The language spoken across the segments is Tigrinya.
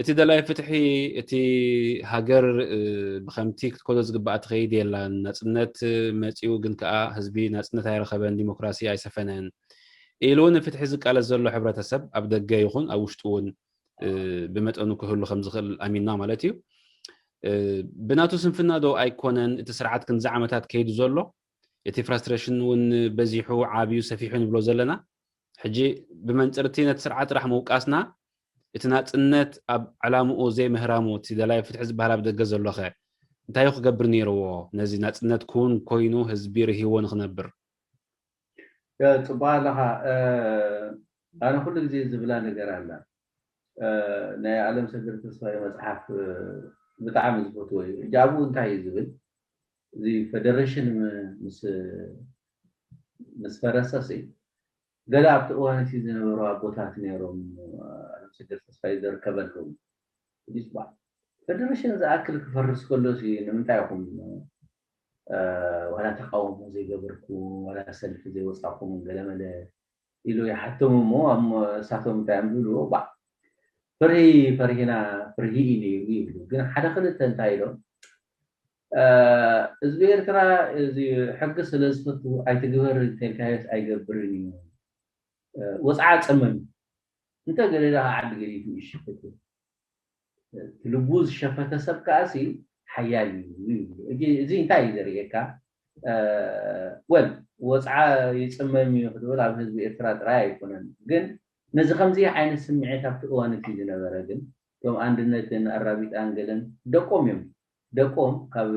እቲ ደላይ ፍትሒ፣ እቲ ሃገር ብከምቲ ክትከዶ ዝግባኣ ትኸይድ የላን። ናፅነት መፂኡ ግን ከዓ ህዝቢ ናፅነት ኣይረኸበን፣ ዲሞክራሲ ኣይሰፈነን ኢሉ ንፍትሒ ዝቃለስ ዘሎ ሕብረተሰብ ኣብ ደገ ይኹን ኣብ ውሽጡ እውን ብመጠኑ ክህሉ ከም ዝኽእል ኣሚንና ማለት እዩ። ብናቱ ስንፍና ዶ ኣይኮነን እቲ ስርዓት ክንዚ ዓመታት ከይዱ ዘሎ? እቲ ፍራስትሬሽን እውን በዚሑ ዓብዩ ሰፊሑ ንብሎ ዘለና ሕጂ ብመንፅርቲ ነቲ ስርዓት ጥራሕ ምውቃስና እቲ ናፅነት ኣብ ዕላምኡ ዘይምህራሙ፣ እቲ ደላይ ፍትሒ ዝበሃል ኣብ ደገ ዘሎኸ እንታይ ክገብር ነይርዎ? ነዚ ናፅነት ክውን ኮይኑ ህዝቢ ርህይዎ ንክነብር። ጽቡቅ ኣለኻ። ኣነ ኩሉ ግዜ ዝብላ ነገር ኣላ። ናይ ኣለም ሰገድ ተስፋይ መፅሓፍ ብጣዕሚ ዝፈትዎ እዩ። ሕጂ ኣብኡ እንታይ እዩ ዝብል? እዚ ፈደረሽን ምስ ፈረሰ ሲ፣ ገለ ኣብቲ እዋን እቲ ዝነበሩ ኣቦታት ነይሮም፣ ኣለም ሰገድ ተስፋይ ዘርከበሎም። ፈደረሽን ዝኣክል ክፈርስ ከሎ ሲ ንምንታይ ኢኹም ዋላ ተቃውሞ ዘይገበርኩም፣ ዋላ ሰልፊ ዘይወፃኹም፣ ገለመለ ኢሉ ይሓቶም። እሞ እሳቶም እንታይ እዮም ዝብሉ? ባ፣ ፍርሂ ፈሪሂና፣ ፍርሂ እዩ ነይሩ ይብሉ። ግን ሓደ ክልተ እንታይ ኢሎም፣ ህዝቢ ኤርትራ እዚ ሕጊ ስለ ዝፈቱ ኣይትግበር እንተልካዮስ ኣይገብርን እዩ፣ ወፅዓ ፀመም እንተ ገለ ደኣ ዓዲ ገሊቱ ይሽፍት። እቲ ልቡ ዝሸፈተ ሰብ ከኣሲ ሓያል እዩ ይብሉ። እዚ እንታይ እዩ ዘርእየካ? ወል ወፅዓ ይፅመም እዩ ክትብል ኣብ ህዝቢ ኤርትራ ጥራይ ኣይኮነን። ግን ነዚ ከምዚ ዓይነት ስምዒት ኣብቲ እዋን እቲ ዝነበረ ግን እቶም ኣንድነትን ኣራቢጣን ገለን ደቆም እዮም። ደቆም ካብ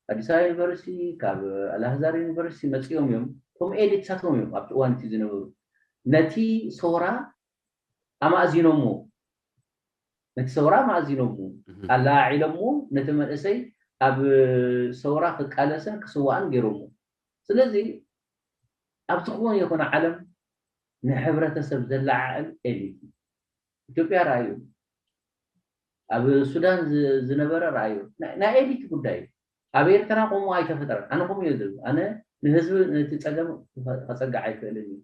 ኣዲስ ኣበባ ዩኒቨርሲቲ፣ ካብ ኣልኣህዛር ዩኒቨርሲቲ መፂኦም እዮም። እቶም ኤሊትሳቶም እዮም ኣብቲ እዋን እቲ ዝነበሩ። ነቲ ሰውራ ኣማእዚኖሞ፣ ነቲ ሰውራ ኣማእዚኖሞ፣ ኣለዓዒሎሞ፣ ነቲ መንእሰይ ኣብ ሰውራ ክቃለስን ክስዋእን ገይሮሞ። ስለዚ ኣብ ዝኾነ ይኹን ዓለም ንሕብረተሰብ ዘለዓዕል ኤሊት እዩ። ኢትዮጵያ ረኣዩ፣ ኣብ ሱዳን ዝነበረ ረኣዩ። ናይ ኤሊት ጉዳይ እዩ። ኣብ ኤርትራ ከምኡ ኣይተፈጠረን። ኣነ ከምኡ እየ ዝብል። ኣነ ንህዝቢ ነቲ ፀገም ከፀግዕ ኣይክእልን እዩ።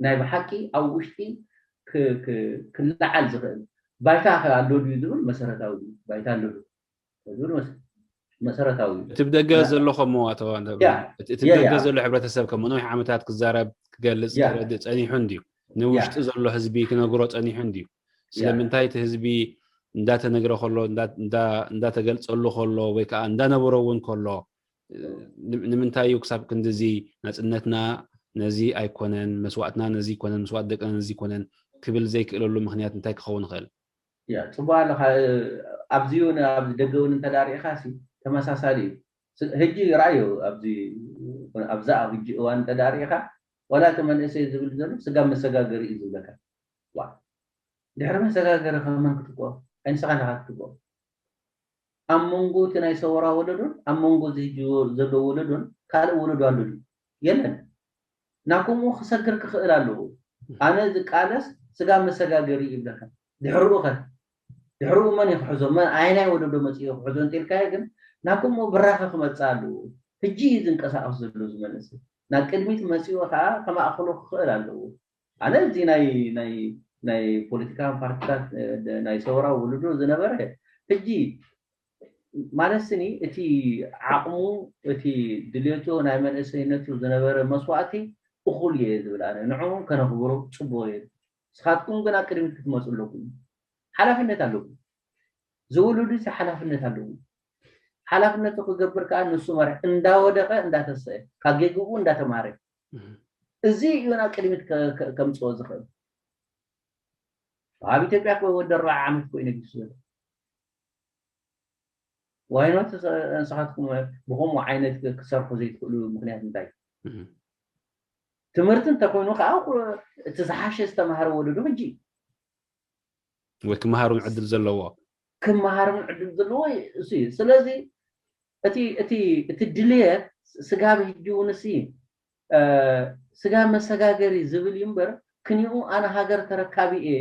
ናይ ብሓቂ ኣብ ውሽጢ ክለዓል ዝኽእል ባይታ ኣሎ ድዩ ዝብል መሰረታዊ ድዩ? ባይታ ኣሎ ድዩ ዝብል መሰረታዊ እዩ። እቲ ብደገ ዘሎ ከምኡ ኣቶ፣ እቲ ብደገ ዘሎ ሕብረተሰብ ከም ነዊሕ ዓመታት ክዛረብ፣ ክገልፅ፣ ክረድእ ፀኒሑ እንድዩ። ንውሽጢ ዘሎ ህዝቢ ክነግሮ ፀኒሑ እንድዩ። ስለምንታይ እቲ ህዝቢ እንዳተነግረ ከሎ፣ እንዳተገልፀሉ ከሎ፣ ወይ ከዓ እንዳነበሮ እውን ከሎ፣ ንምንታይ እዩ ክሳብ ክንድዚ ናፅነትና ነዚ ኣይኮነን፣ መስዋእትና ነዚ ይኮነን፣ መስዋእት ደቅና ነዚ ይኮነን ክብል ዘይክእለሉ ምክንያት እንታይ ክኸውን ይኽእል? ያ፣ ፅቡቅ ኣለካ። ኣብዚ እውን ኣብዚ ደገ እውን እንተዳሪእካ ሲ ተመሳሳሊ እዩ። ህጂ ርኣዮ፣ ኣብዚ ኣብዛ ኣብ ህጂ እዋን እንተዳሪእካ፣ ዋላ እቲ መንእሰይ ዝብል ዘሎ ስጋብ መሰጋገሪ እዩ ዝብለካ። ዋ፣ ድሕሪ መሰጋገሪ ከመን ክትቆ ኣይንስኻ ንኻ ክትቆ ኣብ መንጎ እቲ ናይ ሰውራ ወለዶን ኣብ መንጎ እዚ ሕጂ ዘሎ ወለዶን ካልእ ወለዶ ኣሎ ድዩ? የለን። ናብ ከምኡ ክሰግር ክኽእል ኣለዎ። ኣነ ዝቃለስ ስጋ መሰጋገሪ ይብለካ። ድሕርኡ ኸ? ድሕርኡ መን እዩ ክሕዞ? መን ኣየናይ ወለዶ መፂኡ ክሕዞ እንተልካዮ ግን ናብ ከምኡ ብራኸ ክመፅእ ኣለዎ። ሕጂ እዩ ዝንቀሳቐስ ዘሎ ዝመንእሰይ። ናብ ቅድሚት መፂኡ ከዓ ከማእኽሎ ክኽእል ኣለዎ። ኣነ እዚ ናይ ናይ ናይ ፖለቲካን ፓርቲታት ናይ ሰውራ ውልዶ ዝነበረ ሕጂ ማለት ስኒ እቲ ዓቕሙ እቲ ድልየቱ ናይ መንእሰይነቱ ዝነበረ መስዋእቲ እኹል እየ ዝብል ኣነ ንዕኡ ከነኽብሮ ጽቡቕ እየ። ንስኻትኩም ግን ኣብ ቅድሚት ክትመፁ ኣለኩም። ሓላፍነት ኣለኩም። ዝውልዱ እዚ ሓላፍነት ኣለዎ። ሓላፍነቱ ክገብር ከዓ ንሱ መርሕ እንዳወደቀ እንዳተሰአ ካብ ጌግኡ እንዳተማረ እዚ እዩ ናብ ቅድሚት ከምፅኦ ዝኽእል። ኣብ ኢትዮጵያ እኮ ወዲ ኣርባዓ ዓመት እኮ እዩ ነጊሱ ዘሎ። ዋይኖት ንስኻትኩም ብኸምኡ ዓይነት ክትሰርሑ ዘይትኽእሉ ምክንያት እንታይ? ትምህርቲ እንተኮይኑ ከዓ እቲ ዝሓሸ ዝተማሃረ ወለዶ ሕጂ ወይ ክመሃሩን ዕድል ዘለዎ ክመሃሩን ዕድል ዘለዎ እሱ እዩ። ስለዚ እቲ እቲ እቲ ድልየት ስጋብ ሕጂ እውን እሲ ስጋብ መሰጋገሪ ዝብል እዩ እምበር፣ ክኒኡ ኣነ ሃገር ተረካቢ እየ፣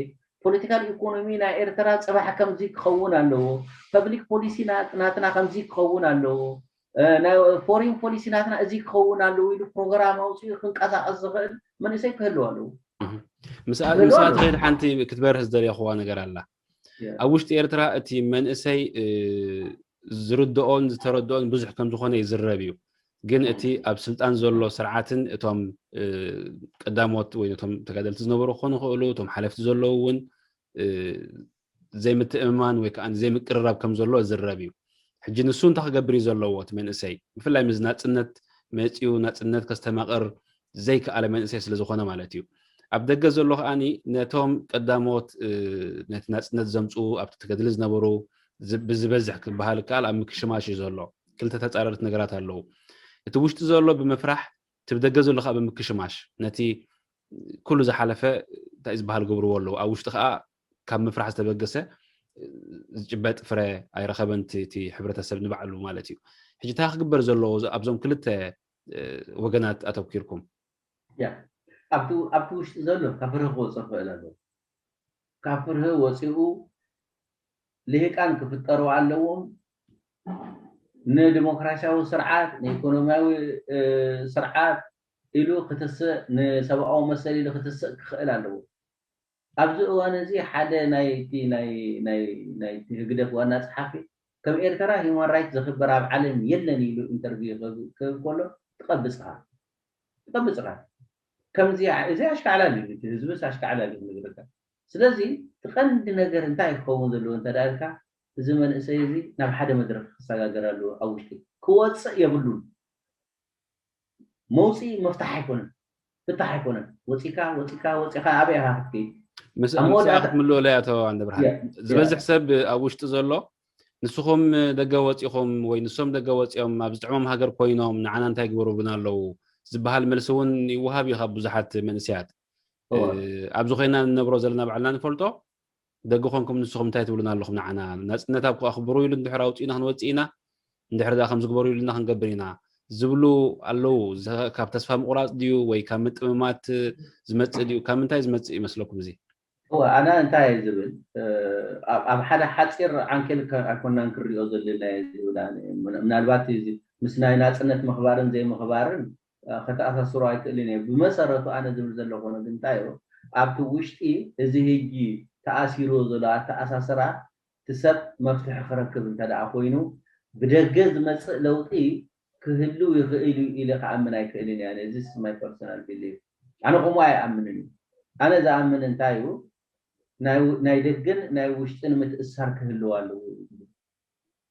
ፖለቲካል ኢኮኖሚ ናይ ኤርትራ ፅባሕ ከምዚ ክኸውን ኣለዎ፣ ፐብሊክ ፖሊሲ ናትና ከምዚ ክኸውን ኣለዎ፣ ናይ ፎሪን ፖሊሲ ናትና እዚ ክኸውን ኣለዎ ኢሉ ፕሮግራም ኣውፅኡ ክንቀሳቀስ ዝኽእል መንእሰይ ክህልው ኣለዎ። ምስኣ ትኸይድ ሓንቲ ክትበርህ ዝደለኹዋ ነገር ኣላ። ኣብ ውሽጢ ኤርትራ እቲ መንእሰይ ዝርድኦን ዝተረድኦን ብዙሕ ከም ዝኾነ ይዝረብ እዩ። ግን እቲ ኣብ ስልጣን ዘሎ ስርዓትን እቶም ቀዳሞት ወይ እቶም ተጋደልቲ ዝነበሩ ክኾኑ ይኽእሉ፣ እቶም ሓለፍቲ ዘለዉ እውን ዘይምትእምማን ወይ ከዓ ዘይምቅርራብ ከም ዘሎ ዝዝረብ እዩ። ሕጂ ንሱ እንታይ ክገብር እዩ ዘለዎ? እቲ መንእሰይ ብፍላይ ምስ ናፅነት መፂኡ ናፅነት ከስተማቕር ዘይከኣለ መንእሰይ ስለ ዝኾነ ማለት እዩ። ኣብ ደገ ዘሎ ከዓኒ ነቶም ቀዳሞት ነቲ ናፅነት ዘምፅኡ ኣብቲ ተገድሊ ዝነበሩ ብዝበዝሕ ክበሃል ይከኣል ኣብ ምክሽማሽ እዩ ዘሎ። ክልተ ተፃረርቲ ነገራት ኣለዉ። እቲ ውሽጢ ዘሎ ብምፍራሕ እቲ ብደገ ዘሎ ከዓ ብምክሽማሽ ነቲ ኩሉ ዝሓለፈ እንታይ ዝበሃል ገብርዎ ኣለዉ። ኣብ ውሽጢ ከዓ ካብ ምፍራሕ ዝተበገሰ ዝጭበጥ ፍረ ኣይረኸበን እቲ ሕብረተሰብ ንባዕሉ ማለት እዩ። ሕጂ እንታይ ክግበር ዘለዎ ኣብዞም ክልተ ወገናት ኣተኪርኩም? ኣብቲ ውሽጢ ዘሎ ካብ ፍርሂ ክወፅእ ክኽእል ኣለዎ። ካብ ፍርሂ ወፂኡ ልሂቃን ክፍጠሩ ኣለዎም። ንዲሞክራሲያዊ ስርዓት፣ ንኢኮኖሚያዊ ስርዓት ኢሉ ክትስእ፣ ንሰብኣዊ መሰል ኢሉ ክትስእ ክኽእል ኣለዎ። ኣብዚ እዋን እዚ ሓደ ናይቲ ናይ ናይቲ ህግደፍ ዋና ጸሓፊ ከም ኤርትራ ሂማን ራይት ዘኽብር ኣብ ዓለም የለን ኢሉ ኢንተርቪው ክህብ ከሎ ትቐብጽኻ ትቐብጽኻ ከምዚ እዚ ኣሽካዕላል እዩ። ህዝብስ ኣሽካዕላል እዩ ንዝርከብ። ስለዚ ትቐንዲ ነገር እንታይ ክኸውን ዘለዎ እንተዳልካ እዚ መንእሰይ እዚ ናብ ሓደ መድረክ ክሰጋገር ኣለዎ። ኣብ ውሽጢ ክወፅእ የብሉን። መውፅኢ መፍታሕ ኣይኮነን፣ ፍታሕ ኣይኮነን። ወፂካ ወፂካ ወፂካ ኣበይ ኢኻ ክትከይድ? ምስኣ ክትምልኦ ኣቶ ኣንደ ብርሃን ዝበዝሕ ሰብ ኣብ ውሽጢ ዘሎ ንስኹም ደገ ወፂኹም ወይ ንሶም ደገ ወፂኦም ኣብ ዝጥዕሞም ሃገር ኮይኖም ንዓና እንታይ ግበሩብና ኣለዉ ዝበሃል መልሲ እውን ይወሃብ እዩ ካብ ብዙሓት መንእሰያት። ኣብዚ ኮይና ንነብሮ ዘለና ባዕልና ንፈልጦ ደገ ኮንኩም ንስኹም እንታይ ትብሉና ኣለኹም ንዓና ናፅነት ኣብ ኣኽብሩ ኢሉ እንድሕር ኣውፅእና ክንወፅእ ኢና እንድሕር ዳ ከምዚ ግበሩ ኢሉና ክንገብር ኢና ዝብሉ ኣለዉ። ካብ ተስፋ ምቁራፅ ድዩ ወይ ካብ ምጥምማት ዝመፅእ ድዩ ካብ ምንታይ ዝመፅእ ይመስለኩም? እዚ ኣነ እንታይ እየ ዝብል ኣብ ሓደ ሓፂር ዓንኬል ኣይኮናን ክሪኦ ዘለና እየ ዝብል። ምናልባት ምስ ናይ ናፅነት ምኽባርን ዘይምኽባርን ከተኣሳስሮ ኣይክእልን እየ። ብመሰረቱ ኣነ ዝብል ዘለኹ ግን እንታይ እዩ ኣብቲ ውሽጢ እዚ ህጂ ተኣሲሩ ዘሎ ኣተኣሳስራ እቲ ሰብ መፍትሒ ክረክብ እንተ ደኣ ኮይኑ ብደገ ዝመፅእ ለውጢ ክህልው ይኽእል እዩ ኢለ ክኣምን ኣይክእልን እያ። እዚ my personal belief ኣነ ከምኡ ኣይኣምንን እዩ። ኣነ ዝኣምን እንታይ እዩ ናይ ደግን ናይ ውሽጥን ምትእሳር ክህልው ኣለዎ።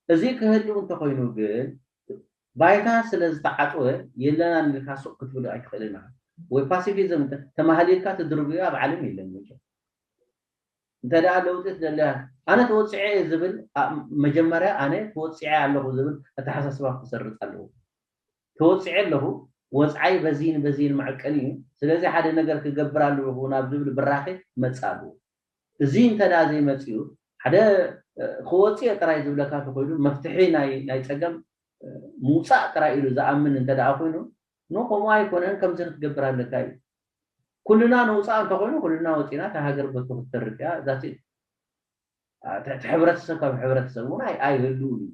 እዚ ክህልው እንተኮይኑ ግን ባይታ ስለ ዝተዓጥወ የለናን ኢልካ ሱቕ ክትብል ኣይትኽእልን ኢኻ። ወይ ፓሲፊዝም ተማህሊልካ ትድርብዮ ኣብ ዓለም የለን። እንተ ደኣ ለውጢ ትደልያ ኣነ ተወፅዐ እየ ዝብል መጀመርያ ኣነ ተወፅዐ ኣለኹ ዝብል ኣተሓሳስባ ክሰርፅ ኣለዎ። ተወፅዐ ኣለኹ ወፅዓይ በዚን በዚን መዕቀኒ እዩ። ስለዚ ሓደ ነገር ክገብር ኣለኹ ናብ ዝብል ብራኸ ክመፅእ ኣለዎ። እዚ እንተ ደኣ ዘይመፅኡ ሓደ ክወፅኦ ጥራይ ዝብለካ ተኮይኑ መፍትሒ ናይ ፀገም ምውፃእ ጥራይ ኢሉ ዝኣምን እንተ ደኣ ኮይኑ ኖ ከምኡ ኣይኮነን ከምዚ ክትገብር ኣለካ እዩ። ኩልና ንውፃእ እንተኮይኑ ኩልና ወፂና እታ ሃገር በቱ ክትተርፍ እያ። ዛት ትሕቲ ሕብረተሰብ ካብ ሕብረተሰብ እውን ኣይህልውን እዩ።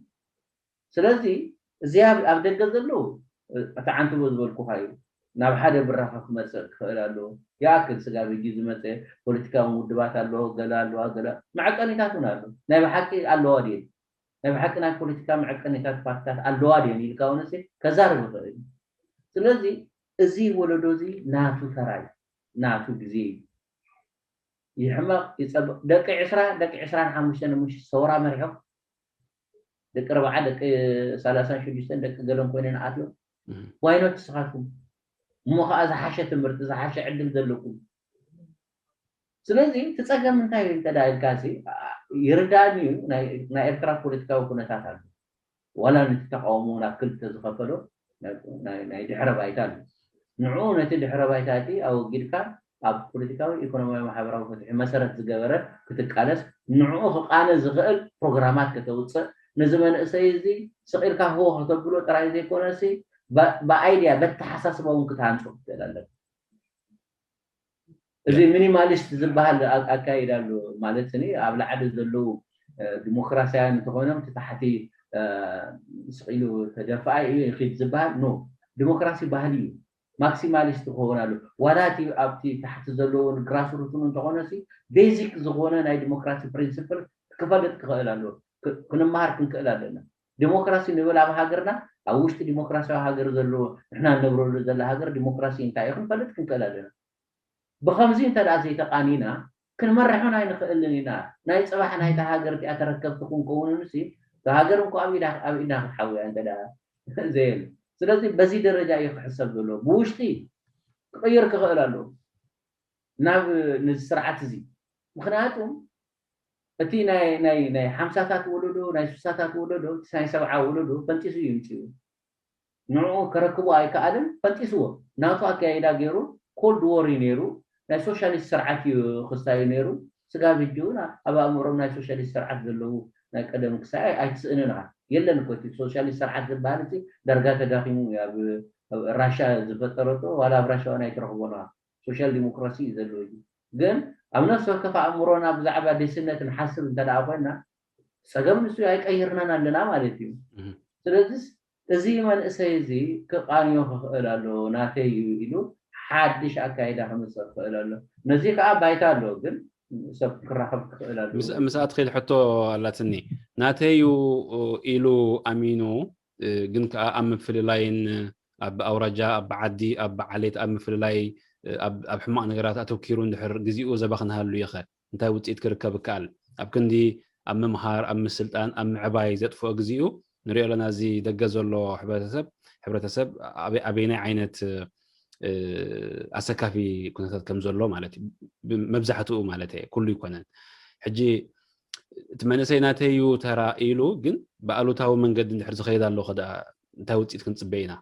ስለዚ እዚ ኣብ ደገ ዘለዉ እቲ ዓንትቦ ዝበልኩካ እዩ። ናብ ሓደ ብራኸ ክመፅእ ክኽእል ኣለዎ። ይኣክል ስጋብ ሕጂ ዝመፀ ፖለቲካዊ ውድባት ኣለዎ፣ ገለ ኣለዋ፣ ገለ መዐቀኒታት እውን ኣሎ። ናይ ብሓቂ ኣለዋ ድየን? ናይ ብሓቂ ናይ ፖለቲካ መዐቀኒታት ፓርቲታት ኣለዋ ድየን ኢልካ እውን እሲ ከዛርብ ይኽእል እዩ። ስለዚ እዚ ወለዶ እዚ ናቱ ተራ እዩ፣ ናቱ ግዜ እዩ። ይሕመቕ ይፀብቕ። ደቂ ዕስራ ደቂ ዕስራን ሓሙሽተን ምሽ ሰውራ መሪሖም ደቂ ኣርብዓ ደቂ ሰላሳን ሽዱሽተን ደቂ ገለን ኮይነን ኣትዮም ዋይኖት ንስኻትኩም እሞ ከዓ ዝሓሸ ትምህርቲ ዝሓሸ ዕድል ዘለኩም። ስለዚ እቲ ፀገም እንታይ እዩ እንተ ኢልካ ይርዳእኒ እዩ። ናይ ኤርትራ ፖለቲካዊ ኩነታት ኣሎ። ዋላ ነቲ ተቃውሞ ናብ ክልተ ዝኸፈሎ ናይ ድሕረ ባይታ ኣሎ። ንዕኡ ነቲ ድሕረ ባይታ እቲ ኣወጊድካ ኣብ ፖለቲካዊ፣ ኢኮኖሚያዊ፣ ማሕበራዊ ፍትሒ መሰረት ዝገበረ ክትቃለስ፣ ንዕኡ ክቃነ ዝኽእል ፕሮግራማት ከተውፅእ፣ ነዚ መንእሰይ እዚ ስቕ ኢልካ ህዎ ከተብሎ ጥራይ ዘይኮነሲ ብኣይድያ በተሓሳስባ እውን ክትሃንፆ ክትክእል ኣለካ። እዚ ሚኒማሊስት ዝበሃል ኣካይዳ ኣሎ ማለት እ ኣብ ላዕሊ ዘለዉ ዲሞክራሲያውያን እንተኮይኖም እቲ ታሕቲ ስቂሉ ተደፋኣይ እዩ ይድ ዝበሃል ኖ። ዲሞክራሲ ባህሊ እዩ። ማክሲማሊስት ክኸውን ኣሎ። ዋላ እቲ ኣብቲ ታሕቲ ዘለውን ግራስሩትን እንተኾነ ቤዚክ ዝኾነ ናይ ዲሞክራሲ ፕሪንስፕል ክፈልጥ ክኽእል ኣሎ። ክንመሃር ክንክእል ኣለና። ዲሞክራሲ ንብል ኣብ ሃገርና ኣብ ውሽጢ ዲሞክራሲያዊ ሃገር ዘለዎ ንሕና ንነብረሉ ዘላ ሃገር ዲሞክራሲ እንታይ እዩ ክንፈልጥ ክንክእል ኣለና። ብኸምዚ እንተ ዘይተቃኒና ክንመርሖን ኣይንኽእልን ኢና። ናይ ፅባሕ ናይታ ሃገር እቲኣ ተረከብቲ ክንከውንን ሲ ሃገር እንኳ ኣብ ኢድና ክትሓውያ እንተ ዘየለ። ስለዚ በዚ ደረጃ እዩ ክሕሰብ ዘሎ። ብውሽጢ ክቕይር ክኽእል ኣለዎ ናብ ነዚ ስርዓት እዚ። ምክንያቱ እቲ ናይ ናይ ናይ ሓምሳታት ወለዶ ናይ ሱሳታት ወለዶ እቲ ናይ ሰብዓ ወለዶ ፈንጢሱ እዩ ምፅኡ። ንዕኡ ከረክቦ ኣይከኣልን፣ ፈንጢስዎ። ናቱ ኣካይዳ ገይሩ ኮልድ ዎር እዩ ነይሩ። ናይ ሶሻሊስት ስርዓት እዩ ክስታዩ ነይሩ። ስጋብ ሕጂ እውን ኣብ ኣእምሮም ናይ ሶሻሊስት ስርዓት ዘለዉ ናይ ቀደም ክሳይ ኣይትስእንን ኢኻ። የለን እኮ እቲ ሶሻሊስት ስርዓት ዝበሃል እዚ ዳርጋ ተዳኺሙ እዩ። ኣብ ራሻ ዝፈጠረቶ ዋላ ኣብ ራሻ እውን ኣይትረኽቦን ኢኻ። ሶሻል ዲሞክራሲ እዩ ዘለዎ። ግን ኣብ ነፍሲ ወከፍ ኣእምሮና ብዛዕባ ዴስነት ንሓስብ እንተ ደኣ ኮይና ፀገም ንሱ ኣይቀይርናን ኣለና ማለት እዩ። ስለዚስ እዚ መንእሰይ እዚ ክቃንዮ ክኽእል ኣለዎ ናተይ እዩ ኢሉ ሓድሽ ኣካይዳ ክመፅእ ክኽእል ኣሎ። ነዚ ከዓ ባይታ ኣለዎ ግን ሰብ ክራኸብ ክኽእል ኣለዎ። ምስኣ ትኽእል ሕቶ ኣላትኒ። ናተይ እዩ ኢሉ ኣሚኑ ግን ከዓ ኣብ ምፍልላይን ኣብ ኣውራጃ ኣብ ዓዲ ኣብ ዓሌት ኣብ ምፍልላይ ኣብ ሕማቕ ነገራት ኣተኪሩ እንድሕር ግዜኡ ዘባኽንሃሉ ይኸ እንታይ ውፅኢት ክርከብ ይከኣል? ኣብ ክንዲ ኣብ ምምሃር ኣብ ምስልጣን ኣብ ምዕባይ ዘጥፍኦ ግዜኡ ንሪኦ ኣለና። እዚ ደገ ዘሎ ሕብረተሰብ ሕብረተሰብ ኣበይናይ ዓይነት ኣሰካፊ ኩነታት ከም ዘሎ ማለት እዩ። መብዛሕትኡ ማለት ኩሉ ይኮነን። ሕጂ እቲ መንእሰይ ናተይ እዩ ተራ ኢሉ ግን ብኣሉታዊ መንገዲ እንድሕር ዝኸይድ ኣሎ ከ እንታይ ውፅኢት ክንፅበ ኢና?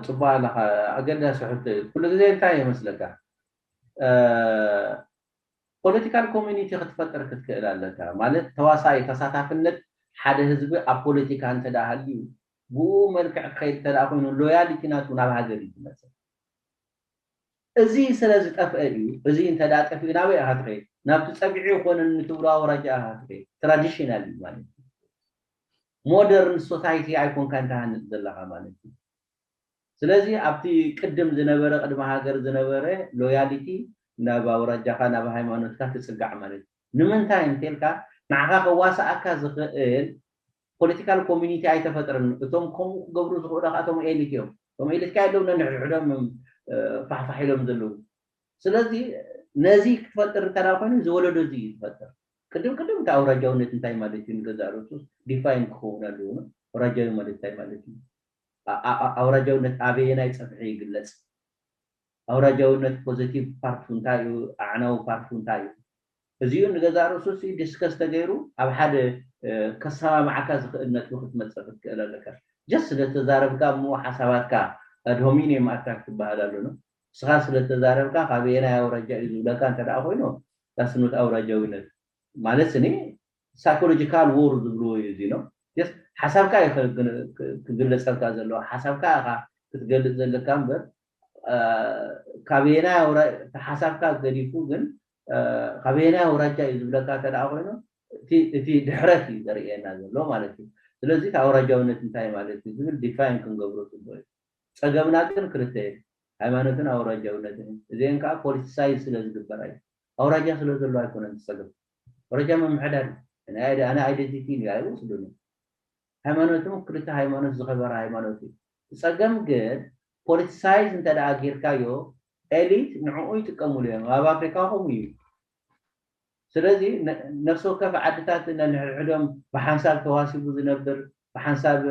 ፅቡቅ ኣለካ። ኣገዳሲ ሕቶ እዩ። ኩሉ ግዜ እንታይ ይመስለካ ፖለቲካል ኮሚኒቲ ክትፈጥር ክትክእል ኣለካ። ማለት ተዋሳኢ ተሳታፍነት ሓደ ህዝቢ ኣብ ፖለቲካ እንተ ደኣ ሃልዩ ብኡ መልክዕ ክኸይድ እንተ ደኣ ኮይኑ ሎያሊቲ ናቱ ናብ ሃገር እዩ ዝመፅእ። እዚ ስለ ዝጠፍአ እዩ። እዚ እንተ ደኣ ጠፊኡ ናበይ ኢኻ ትኸይድ? ናብቲ ፀግዒ ይኮነኒ ትብሎ ኣውራጃ ኢኻ ትኸይድ። ትራዲሽናል እዩ ማለት እዩ። ሞደርን ሶሳይቲ ኣይኮንካን ትሃንፅ ዘለኻ ማለት እዩ። ስለዚ ኣብቲ ቅድም ዝነበረ ቅድሚ ሃገር ዝነበረ ሎያሊቲ ናብ ኣውራጃኻ ናብ ሃይማኖትካ ትፅጋዕ ማለት እዩ። ንምንታይ እንተልካ ንዓኻ ከዋስኣካ ዝኽእል ፖለቲካል ኮሚኒቲ ኣይተፈጥርን። እቶም ከምኡ ክገብሩ ዝኽእሉ ከዓ እቶም ኤሊት እዮም። እቶም ኤሊት ከዓ የለዉ ነንሕድሕዶም ፋሕፋሕ ኢሎም ዘለዉ። ስለዚ ነዚ ክትፈጥር እንተ ኮይኑ እዚ ወለዶ እዚ እዩ ዝፈጥር። ቅድም ቅድም እቲ ኣውራጃውነት እንታይ ማለት እዩ ንገዛእ ርእሱ ዲፋይን ክኸውን ኣለዎ። ኣውራጃዊ ማለት እንታይ ማለት እዩ? ኣውራጃውነት ኣበየናይ ፀፍሒ ይግለፅ? ኣውራጃውነት ፖዘቲቭ ፓርቱ እንታይ እዩ? ኣዕናዊ ፓርቱ እንታይ እዩ? እዚኡ ንገዛእ ርእሱ ሲ ዲስከስ ተገይሩ ኣብ ሓደ ከሰማምዓካ ዝኽእል ነጥቢ ክትመፅእ ክትክእል ኣለካ። ጀስት ስለተዛረብካ እሞ ሓሳባትካ ኣድሆሚኒየም ኣታክ ትበሃል ኣሎ። ንስኻ ስለተዛረብካ ካበየናይ ኣውራጃ እዩ ዝብለካ እንተ ደኣ ኮይኑ ዳስኖት ኣውራጃዊነት ማለት እኔ ሳይኮሎጂካል ዎር ዝብልዎ እዩ እዚ ነው። ሓሳብካ እዩ ክግለፀልካ ዘለዎ ሓሳብካ ኢኻ ክትገልፅ ዘለካ እምበር ካበየናይ ሓሳብካ ገዲፉ ግን ካበየናይ ኣውራጃ እዩ ዝብለካ እንተ ደኣ ኮይኑ እቲ ድሕረት እዩ ዘርእየና ዘሎ ማለት እዩ። ስለዚ እቲ ኣውራጃውነት እንታይ ማለት እዩ ዝብል ዲፋይን ክንገብሮ ፅቡቅ እዩ። ፀገምና ግን ክልተ ሃይማኖትን ኣውራጃውነትን እዚአን ከዓ ፖለቲሳይዝ ስለ ዝግበራ እዩ። ኣውራጃ ስለ ዘሎ ኣይኮነን ዝፀገም። ኣውራጃ ምምሕዳር እዩ። ኣነ ኣይደንቲቲ እዩ ኣይወስዱን። ሃይማኖት ክልተ ሃይማኖት ዝኸበረ ሃይማኖት እዩ። ፀገም ግን ፖለቲሳይዝ እንተ ደኣ ጌርካዮ ኤሊት ንዕኡ ይጥቀምሉ እዮም። ኣብ ኣፍሪካ ከምኡ እዩ። ስለዚ ነፍሲ ወከፍ ዓድታት ነንሕድሕዶም ብሓንሳብ ተዋሲቡ ዝነብር ብሓንሳብ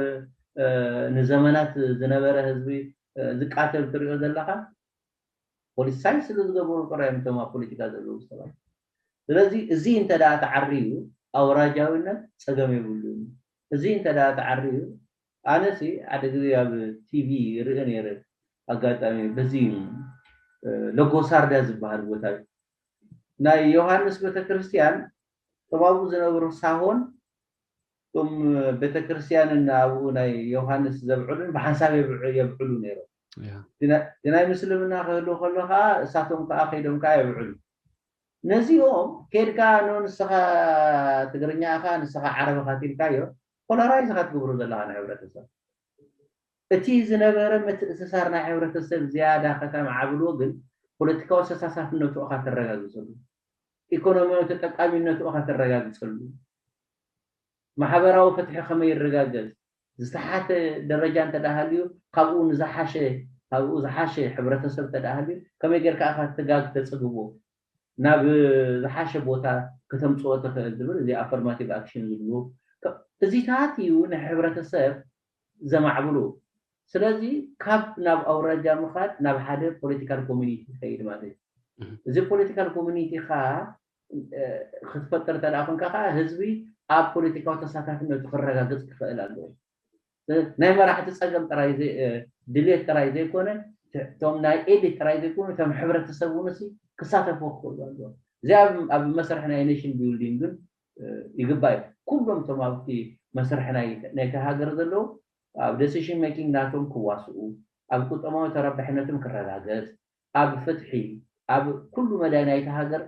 ንዘመናት ዝነበረ ህዝቢ ዝቃተል ትሪኦ ዘለካ ፖለቲሳይዝ ስለ ዝገበሩ ጥራይ እዮም እቶም ኣብ ፖለቲካ ዘለዉ ሰባት። ስለዚ እዚ እንተ ደኣ ተዓርዩ ኣውራጃዊነት ፀገም የብሉን። እዚ እንተ ደኣ ተዓርዩ፣ ኣነሲ ሓደ ግዜ ኣብ ቲቪ ይርኢ ነይረ። ኣጋጣሚ በዚ፣ እ፣ ለጎሳርዳ ዝበሃል ቦታ እዩ። ናይ ዮሃንስ ቤተክርስትያን፣ እቶም ኣብኡ ዝነበሩ ሳሆን፣ እቶም ቤተክርስትያንን ኣብኡ ናይ ዮሃንስ ዘብዕሉን ብሓንሳብ የብዕ-፣ የብዕሉ ነይሮም። ያ። እቲ ናይ፣ እቲ ናይ ምስልምና ክህሉ ከሎ ከዓ፣ እሳቶም ከዓ ከይዶም ከዓ የብዕሉ። ነዚኦም ኬድካ፣ ኖ፣ ንስኻ ትግርኛ ኢኻ፣ ንስኻ ዓረብ ኢኻ ትልካዮ፣ ፖላራይዝ ኢኻ ትገብሮ ዘለኻ ንሕብረተሰብ። እቲ ዝነበረ ምትእስሳር ናይ ሕብረተሰብ ዝያዳ ከተማዕብልዎ ግን ፖለቲካዊ ተሳታፍነቱ ኢኻ ተረጋግጸሉ። ኢኮኖሚያዊ ተጠቃሚነቱ ኢኻ ተረጋግጸሉ። ማሕበራዊ ፍትሒ ከመይ ይረጋገጽ? ዝተሓተ ደረጃ እንተ ደኣ ሃልዩ፣ ካብኡ ንዝሓሸ፣ ካብኡ ዝሓሸ ሕብረተሰብ እንተ ደኣ ሃልዩ፣ ከመይ ጌርካ ኢኻ እቲ ጋግ ተጽግቦ? ናብ ዝሓሸ ቦታ ከተምጽኦ ትኽእል ዝብል፣ እዚ ኣፈርማቲቭ ኣክሽን ዝብሉ፣ ከ-፣ እዚታት እዩ ንሕብረተሰብ ዘማዕብሉ። ስለዚ ካብ ናብ ኣውራጃ ምኻድ ናብ ሓደ ፖለቲካል ኮሚኒቲ ይኸይድ ማለት እዩ። እህ። እዚ ፖለቲካል ኮሚኒቲ ኸዓ፣ እ፣ ክትፈጥር እንተ ደኣ ኮንካ ኸዓ ህዝቢ ኣብ ፖለቲካዊ ተሳታፍነቱ ክረጋገጽ ክኽእል ኣለዎ። ናይ መራሕቲ ጸገም ጥራይ ዘይ-፣ እ፣ ድሌት ጥራይ ዘይኮነ፣ ት-፣ እቶም ናይ ኤሊት ጥራይ ዘይኮኑ፣ እቶም ሕብረተሰብ እውን ሲ ክሳተፉ ክኽእሉ ኣለዎም። እዚ ኣብ፣ ኣብ መስርሕ ናይ ኔሽን ቢልዲንግ ግን፣ እ፣ ይግባእ እዩ። ኩሎም እቶም ኣብቲ መስርሕ ናይ፣ ናይቲ ሃገር ዘለዉ ኣብ ዴሲሽን ሜኪንግ ናቶም ክዋስኡ፣ ኣብ ቁጠማዊ ተረባሕነቶም ክረጋገጽ፣ ኣብ ፍትሒ፣ ኣብ ኩሉ መዳይ ናይቲ ሃገር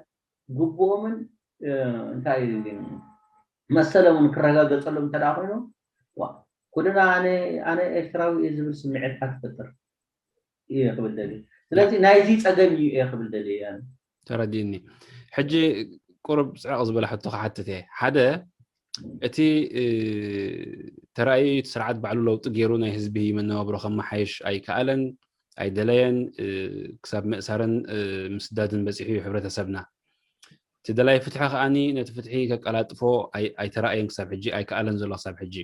ግቡኦምን፣ እ፣ እንታይ እዩ ግን መሰሎምን ክረጋገጸሎም እንተ ደኣ ኮይኖም፣ ዋ፣ ኩልና ኣነ፣ ኣነ ኤርትራዊ እየ ዝብል ስምዒት ኣትፈጥር እየ ክብል ደልየ። ስለዚ ናይዚ ጸገም እዩ እየ ክብል ደልየ ኣነ። ተረዲእኒ። ሕጂ ቁሩብ ጽዕቕ ዝበለ ሕቶ ክሓትት እየ። ሓደ፣ እቲ፣ እ፣ ተራእዩ እቲ ስርዓት ባዕሉ ለውጢ ገይሩ ናይ ህዝቢ መነባብሮ ከመሓይሽ ኣይከኣለን፣ ኣይደለየን፣ እ፣ ክሳብ ምእሳርን፣ እ፣ ምስዳድን በጺሑ እዩ ሕብረተሰብና። እቲ ደላይ ፍትሒ ከኣኒ ነቲ ፍትሒ ከቀላጥፎ ኣይ-፣ ኣይተራእየን ክሳብ ሕጂ፣ ኣይከኣለን ዘሎ ክሳብ ሕጂ።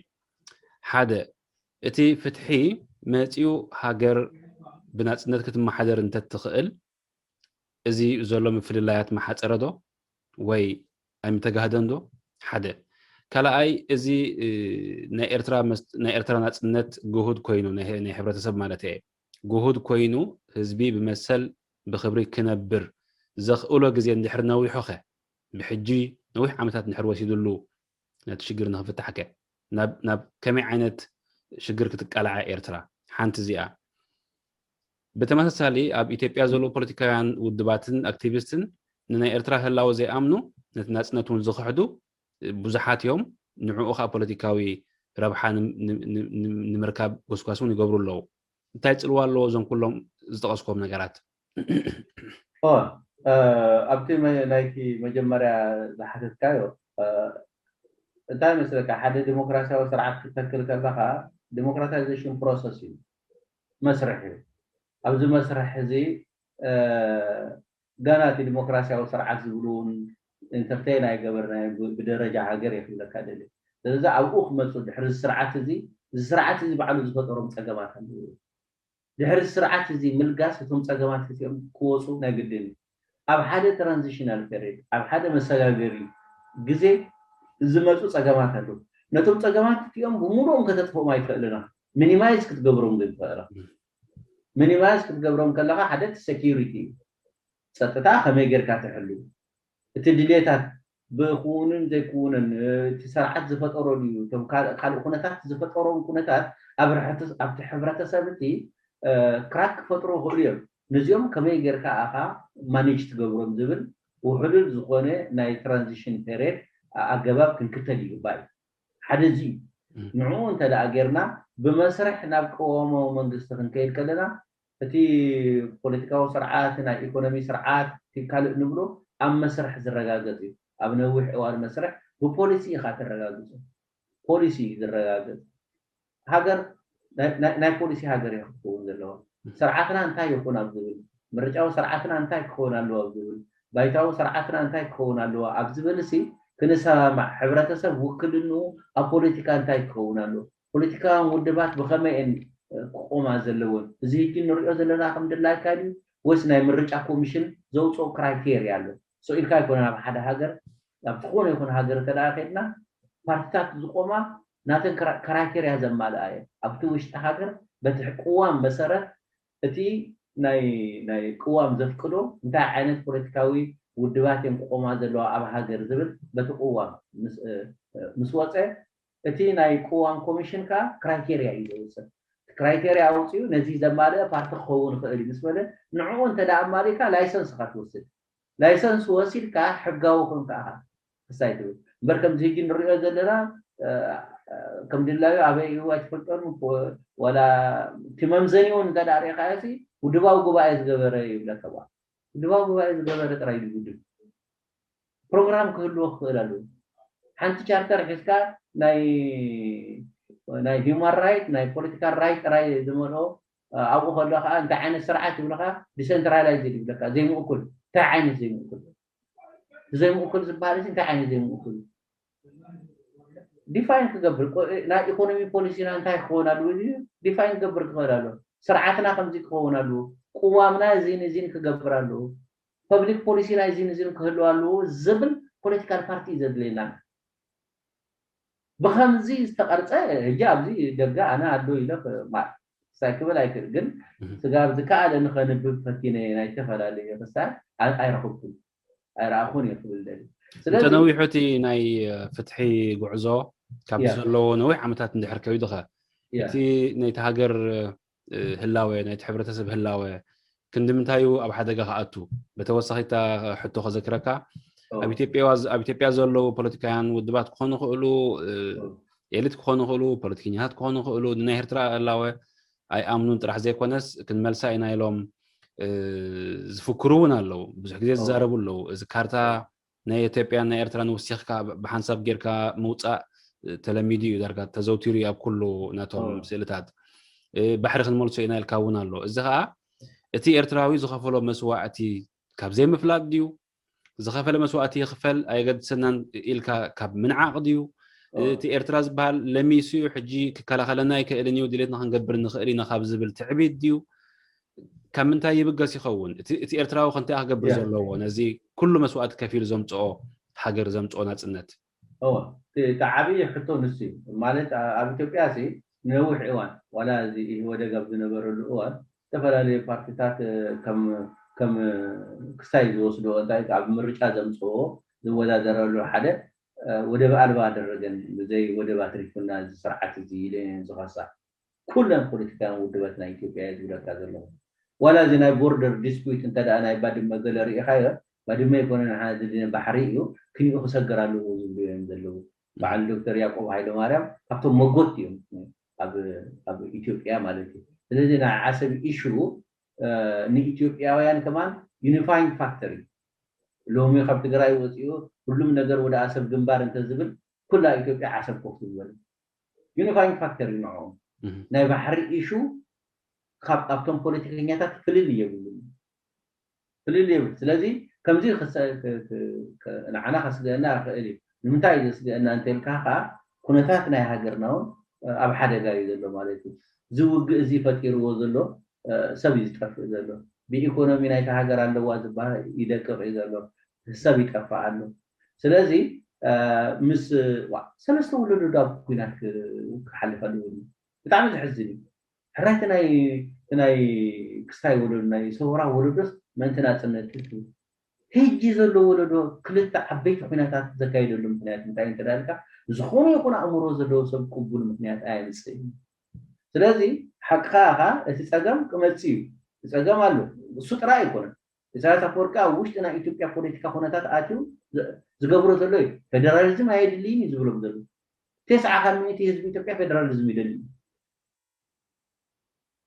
ሓደ፣ እቲ ፍትሒ መጺኡ ሃገር ብናጽነት ክትመሓደር እንተትኽእል፣ እዚ ዘሎ ምፍልላያት መሓጸረ ዶ ወይ ኣይምተጋህደን ዶ? ሓደ። ካልኣይ፣ እዚ፣ እ፣ ናይ ኤርትራ መስ-፣ ናይ ኤርትራ ናጽነት ግሁድ ኮይኑ፣ ናይ፣ ናይ ሕብረተሰብ ማለት እየ፣ ግሁድ ኮይኑ ህዝቢ ብመሰል ብኽብሪ ክነብር ዘኽእሎ ግዜ እንድሕር ነዊሑ ኸ? ብሕጂ ነዊሕ ዓመታት እንድሕር ወሲድሉ ነቲ ሽግር ንኽፍታሕ ከ? ናብ፣ ናብ ከመይ ዓይነት ሽግር ክትቃላዕ ኤርትራ? ሓንቲ እዚኣ። ብተመሳሳሊ ኣብ ኢትዮጵያ ዘለዉ ፖለቲካውያን ውድባትን ኣክቲቪስትን ንናይ ኤርትራ ህላወ ዘይኣምኑ፣ ነቲ ናጽነት እውን ዝኽሕዱ ብዙሓት እዮም። ንዕኡ ኸኣ ፖለቲካዊ ረብሓ ንም-፣ ንም-፣ ንም-፣ ንም-፣ ንምርካብ ጎስጓስ እውን ይገብሩ ኣለዉ። እንታይ ጽልዋ ኣለዎ እዞም ኩሎም ዝጠቐስክዎም ነገራት? ኦ፣ እ፣ ኣብቲ መ-፣ ናይቲ መጀመርያ ዝሓተትካዮ፣ እ፣ እንታይ መስለካ፣ ሓደ ዲሞክራሲያዊ ስርዓት ክትተክል ከለኻ ዲሞክራታይዜሽን ፕሮሰስ እዩ፣ መስርሕ እዩ። ኣብዚ መስርሕ እዚ፣ እ፣ ገና እቲ ዲሞክራሲያዊ ስርዓት ዝብሉ እውን ኢንተርቴን ኣይገበርናዮን ብ-፣ ብደረጃ ሃገር እየ ክብለካ ደልየ። ስለዚ ኣብኡ ክመፁ ድሕሪ እዚ ስርዓት እዚ፣ እዚ ስርዓት እዚ ባዕሉ ዝፈጠሮም ፀገማት ኣለዉ። ድሕሪ እዚ ስርዓት እዚ ምልጋስ እቶም ፀገማት እዚኦም ክወፁ ናይ ግድን እዩ። ኣብ ሓደ ትራንዚሽናል ፔሪድ፣ ኣብ ሓደ መሰጋገሪ ግዜ ዝመፁ ፀገማት ኣለዉ። ነቶም ፀገማት እቲኦም ብምሉኦም ከተጥፍኦም ኣይትኽእልን ኢኻ። ሚኒማይዝ ክትገብሮም ግን ትኽእል ኢኻ። ሚኒማይዝ ክትገብሮም ከለኻ ሓደ እቲ ሴኪሪቲ እዩ። ጸጥታ ከመይ ጌርካ ትሕሉ? እቲ ድሌታት ብክውንን ዘይክውንን፣ እ፣ እቲ ስርዓት ዝፈጠሮ ድዩ? እቶም ካል-፣ ካልእ ኩነታት ዝፈጠሮም ኩነታት ኣብ ርሕተ-፣ ኣብቲ ሕብረተሰብ እቲ፣ እ፣ ክራክ ክፈጥሩ ይኽእሉ እዮም። ነዚኦም ከመይ ጌርካ ኣኻ ማኔጅ ትገብሮም ዝብል ውሕሉል ዝኾነ ናይ ትራንዚሽን ፔሪየድ ኣገባብ ክንክተል ይግባእ እዩ። ሓደ እዚ እዩ። እም። ንዕኡ እንተ ደኣ ጌርና ብመስርሕ ናብ ቅዋማዊ መንግስቲ ክንከይድ ከለና እቲ ፖለቲካዊ ስርዓት፣ ናይ ኢኮኖሚ ስርዓት፣ እቲ ካልእ ንብሎ ኣብ መስርሕ ዝረጋገጽ እዩ። ኣብ ነዊሕ እዋን መስርሕ ብፖሊሲ ኢኻ ተረጋግጾ። ፖሊሲ እዩ ዝረጋገጽ። ሃገር ናይ፣ ናይ፣ ናይ ፖሊሲ ሃገር እያ ክትከውን ዘለዋ። ስርዓትና እንታይ ይኹን ኣብ ዝብል፣ ምርጫዊ ስርዓትና እንታይ ክኸውን ኣለዎ ኣብ ዝብል፣ ባይታዊ ስርዓትና እንታይ ክኸውን ኣለዎ ኣብ ዝብል ሲ ክንሰማማዕ፣ ሕብረተሰብ ውክልንኡ ኣብ ፖለቲካ እንታይ ክኸውን ኣለዎ፣ ፖለቲካውያን ውድባት ብኸመይ እየን፣ እ፣ ክቆማ ዘለወን፣ እዚ ሕጂ ንሪኦ ዘለና ከም ድላይካ ድዩ ወይስ ናይ ምርጫ ኮሚሽን ዘውፅኦ ክራይቴርያ ኣሎ? ሶ ኢልካ ኣይኮነን ኣብ ሓደ ሃገር፣ ኣብ ዝኾነ ይኹን ሃገር እንተ ደኣ ከድና ፓርቲታት ዝቆማ ናተን ክራይቴርያ ዘማልኣ እየ። ኣብቲ ውሽጢ ሃገር በቲ ቅዋም መሰረት እቲ ናይ ናይ ቅዋም ዘፍቅዶ እንታይ ዓይነት ፖለቲካዊ ውድባት እዮም ክቆማ ዘለዋ ኣብ ሃገር ዝብል በቲ ቅዋም ምስ ወፀ እቲ ናይ ቅዋም ኮሚሽን ከዓ ክራይቴርያ እዩ ዘውፅእ። ክራይቴርያ ኣውፅኡ ነዚ ዘማልአ ፓርቲ ክኸውን ይኽእል እዩ ምስ በለ ንዕኡ እንተ ኣማሊእካ ላይሰንስ ካ ትወስድ። ላይሰንስ ወሲድካ ሕጋዊ ኮንካ ኢኻ ክሳይ ትብል እምበር ከምዚ ህጂ ንሪኦ ዘለና ከም ድላዩ ኣበይ እዩ ኣይትፈልጦን። ዋላ እቲ መምዘኒ እውን እንተ ሪእካ ሲ ውድባዊ ጉባኤ ዝገበረ ይብለካ። ውድባዊ ጉባኤ ዝገበረ ጥራይ እዩ ውድብ። ፕሮግራም ክህልዎ ክኽእል ኣለዎ። ሓንቲ ቻርተር ሒዝካ ናይ ናይ ሂማን ራይት ናይ ፖለቲካል ራይት ጥራይ ዝመልኦ ኣብኡ ከሎ ከዓ እንታይ ዓይነት ስርዓት ይብልካ? ዲሰንትራላይዝ ይብለካ። ዘይምእኩል እንታይ ዓይነት ዘይምእኩል? ዘይምእኩል ዝበሃል እዚ እንታይ ዓይነት ዘይምእኩል? ዲፋይን ክገብር ናይ ኢኮኖሚ ፖሊሲና እንታይ ክኸውን ኣለዎ? ዲፋይን ክገብር ክኽእል ኣለዎ። ስርዓትና ከምዚ ክኸውን ኣለዎ። ቅዋምና እዚን እዚን ክገብር ኣለዎ። ፐብሊክ ፖሊሲና እዚን እዚን ክህልዎ ኣለዎ ዝብል ፖለቲካል ፓርቲ እዩ ዘድልየና። ብከምዚ ዝተቐርፀ ህጂ ኣብዚ ደገ ኣነ ኣሎ ኢለ ክማል ክሳይ ክብል ኣይክእል ግን ስጋብ ዝከኣለ ንኸንብብ ፈቲነ ናይ ዝተፈላለዩ ክሳይ ኣይረኽብኩን ኣይረኣኹን እየ ክብል ደሊ። ስለዚ እንተነዊሑ እቲ ናይ ፍትሒ ጉዕዞ ካብ ዘሎ ነዊሕ ዓመታት እንድሕር ከይዱ ኸ እቲ ናይቲ ሃገር ህላወ ናይቲ ሕብረተሰብ ህላወ ክንዲ ምንታይ እዩ ኣብ ሓደጋ ክኣቱ? ብተወሳኺ እታ ሕቶ ከዘክረካ ኣብ ኢትዮጵያ ዘለዉ ፖለቲካውያን ውድባት ክኾኑ ይኽእሉ፣ ኤሊት ክኾኑ ይኽእሉ፣ ፖለቲከኛታት ክኾኑ ይኽእሉ፣ ንናይ ኤርትራ ህላወ ኣይኣምኑን ጥራሕ ዘይኮነስ ክንመልሳ ኢና ኢሎም ዝፍክሩ እውን ኣለዉ። ብዙሕ ግዜ ዝዛረቡ ኣለዉ። እዚ ካርታ ናይ ኢትዮጵያን ናይ ኤርትራን ወሲኽካ ብሓንሳብ ጌርካ ምውፃእ ተለሚዱ እዩ ዳርጋ ተዘውቲሩ እዩ ኣብ ኩሉ ናቶም ስእልታት። ባሕሪ ክንመልሶ ኢና ኢልካ እውን ኣሎ። እዚ ከዓ እቲ ኤርትራዊ ዝኸፈሎ መስዋእቲ ካብ ዘይምፍላጥ ድዩ ዝኸፈለ መስዋእቲ ይኽፈል ኣየገድሰናን ኢልካ ካብ ምንዓቕ ድዩ እቲ ኤርትራ ዝበሃል ለሚሱ እዩ ሕጂ ክከላኸለና ኣይክእልን እዩ ድሌትና ክንገብር ንኽእል ኢና ካብ ዝብል ትዕቢት ድዩ ካብ ምንታይ ይብገስ ይኸውን? እቲ ኤርትራዊ ከ እንታይ ክገብር ዘለዎ ነዚ ኩሉ መስዋእቲ ከፊሉ ዘምፅኦ ሃገር ዘምፅኦ ናፅነት? እወ እቲ ዓብዪ ሕቶ ንሱ እዩ። ማለት ኣብ ኢትዮጵያ ሲ ንነዊሕ እዋን ዋላ እዚ ኢህወደግ ኣብ ዝነበረሉ እዋን ዝተፈላለዩ ፓርቲታት ከም ክሳይ ዝወስድዎ እንታይ ኣብ ምርጫ ዘምፅዎ ዝወዳደረሉ ሓደ ወደብ ኣልባ ኣደረገን ብዘይ ወደብ ኣትሪፉና እዚ ስርዓት እዚ ኢለን ዝኸሳ ኩለን ፖለቲካውያን ውድባት ናይ ኢትዮጵያ እየ ዝብለካ ዘለኹ። ዋላ እዚ ናይ ቦርደር ዲስፒዩት እንተ ደኣ ናይ ባድመ ገለ ርኢኻዮ፣ ባድመ ኣይኮነን ንዓና ዘድልየና ባሕሪ እዩ፣ ክንኡ ክሰግር ኣለዎ ዝብሉ እዮም ዘለዉ። በዓል ዶክተር ያዕቆብ ሃይለማርያም ካብቶም መጎት እዮም ኣብ ኣብ ኢትዮጵያ ማለት እዩ። ስለዚ ናይ ዓሰብ ኢሹ ንኢትዮጵያውያን ከማን ዩኒፋይንግ ፋክተር እዩ። ሎሚ ካብ ትግራይ ወፂኡ ሁሉም ነገር ወደ ኣሰብ ግንባር እንተዝብል ኩላ ኢትዮጵያ ዓሰብ ኮፍ ትብል። ዩኒፋይንግ ፋክተር እዩ ንዕኦም። ናይ ባሕሪ ኢሹ ካብ ኣብቶም ፖለቲከኛታት ፍልል የብሉ ፍልል የብሉ። ስለዚ ከምዚ ንዓና ከስገአና ይኽእል እዩ። ንምንታይ እዩ ዘስገአና እንተልካ ከዓ ኩነታት ናይ ሃገርና እውን ኣብ ሓደጋ እዩ ዘሎ ማለት እዩ። እዚ ውግእ እዚ ፈጢርዎ ዘሎ ሰብ እዩ ዝጠፍእ ዘሎ። ብኢኮኖሚ ናይታ ሃገር ኣለዋ ዝበሃል ይደቅቕ እዩ ዘሎ። ሰብ ይጠፍእ ኣሎ። ስለዚ ምስ ሰለስተ ወለዶ ዳብ ኩናት ክሓልፍ ኣለዎ። ብጣዕሚ ዘሕዝን እዩ። ሕራይ ናይ ክስታይ ወለዶ ናይ ሰውራ ወለዶስ ምእንቲ ናፅነት ህጂ ዘሎ ወለዶ ክልተ ዓበይቲ ኩናታት ዘካየደሉ ምክንያት እንታይ እንተዳልካ ዝኾነ ይኹን ኣእምሮ ዘለዎ ሰብ ቅቡል ምክንያት ኣየምፅእ እዩ። ስለዚ ሓቅኻ ኢኻ፣ እቲ ፀገም ክመፅእ እዩ። እቲ ፀገም ኣሎ። እሱ ጥራይ ኣይኮነን። ኢሳያስ ኣፈወርቂ ኣብ ውሽጢ ናይ ኢትዮጵያ ፖለቲካ ኩነታት ኣትዩ ዝገብሮ ዘሎ እዩ። ፌደራሊዝም ኣየድልይን እዩ ዝብሎም ዘሎ። ተስዓ ካብ ሚእቲ ህዝቢ ኢትዮጵያ ፌደራሊዝም ይደሊ እዩ።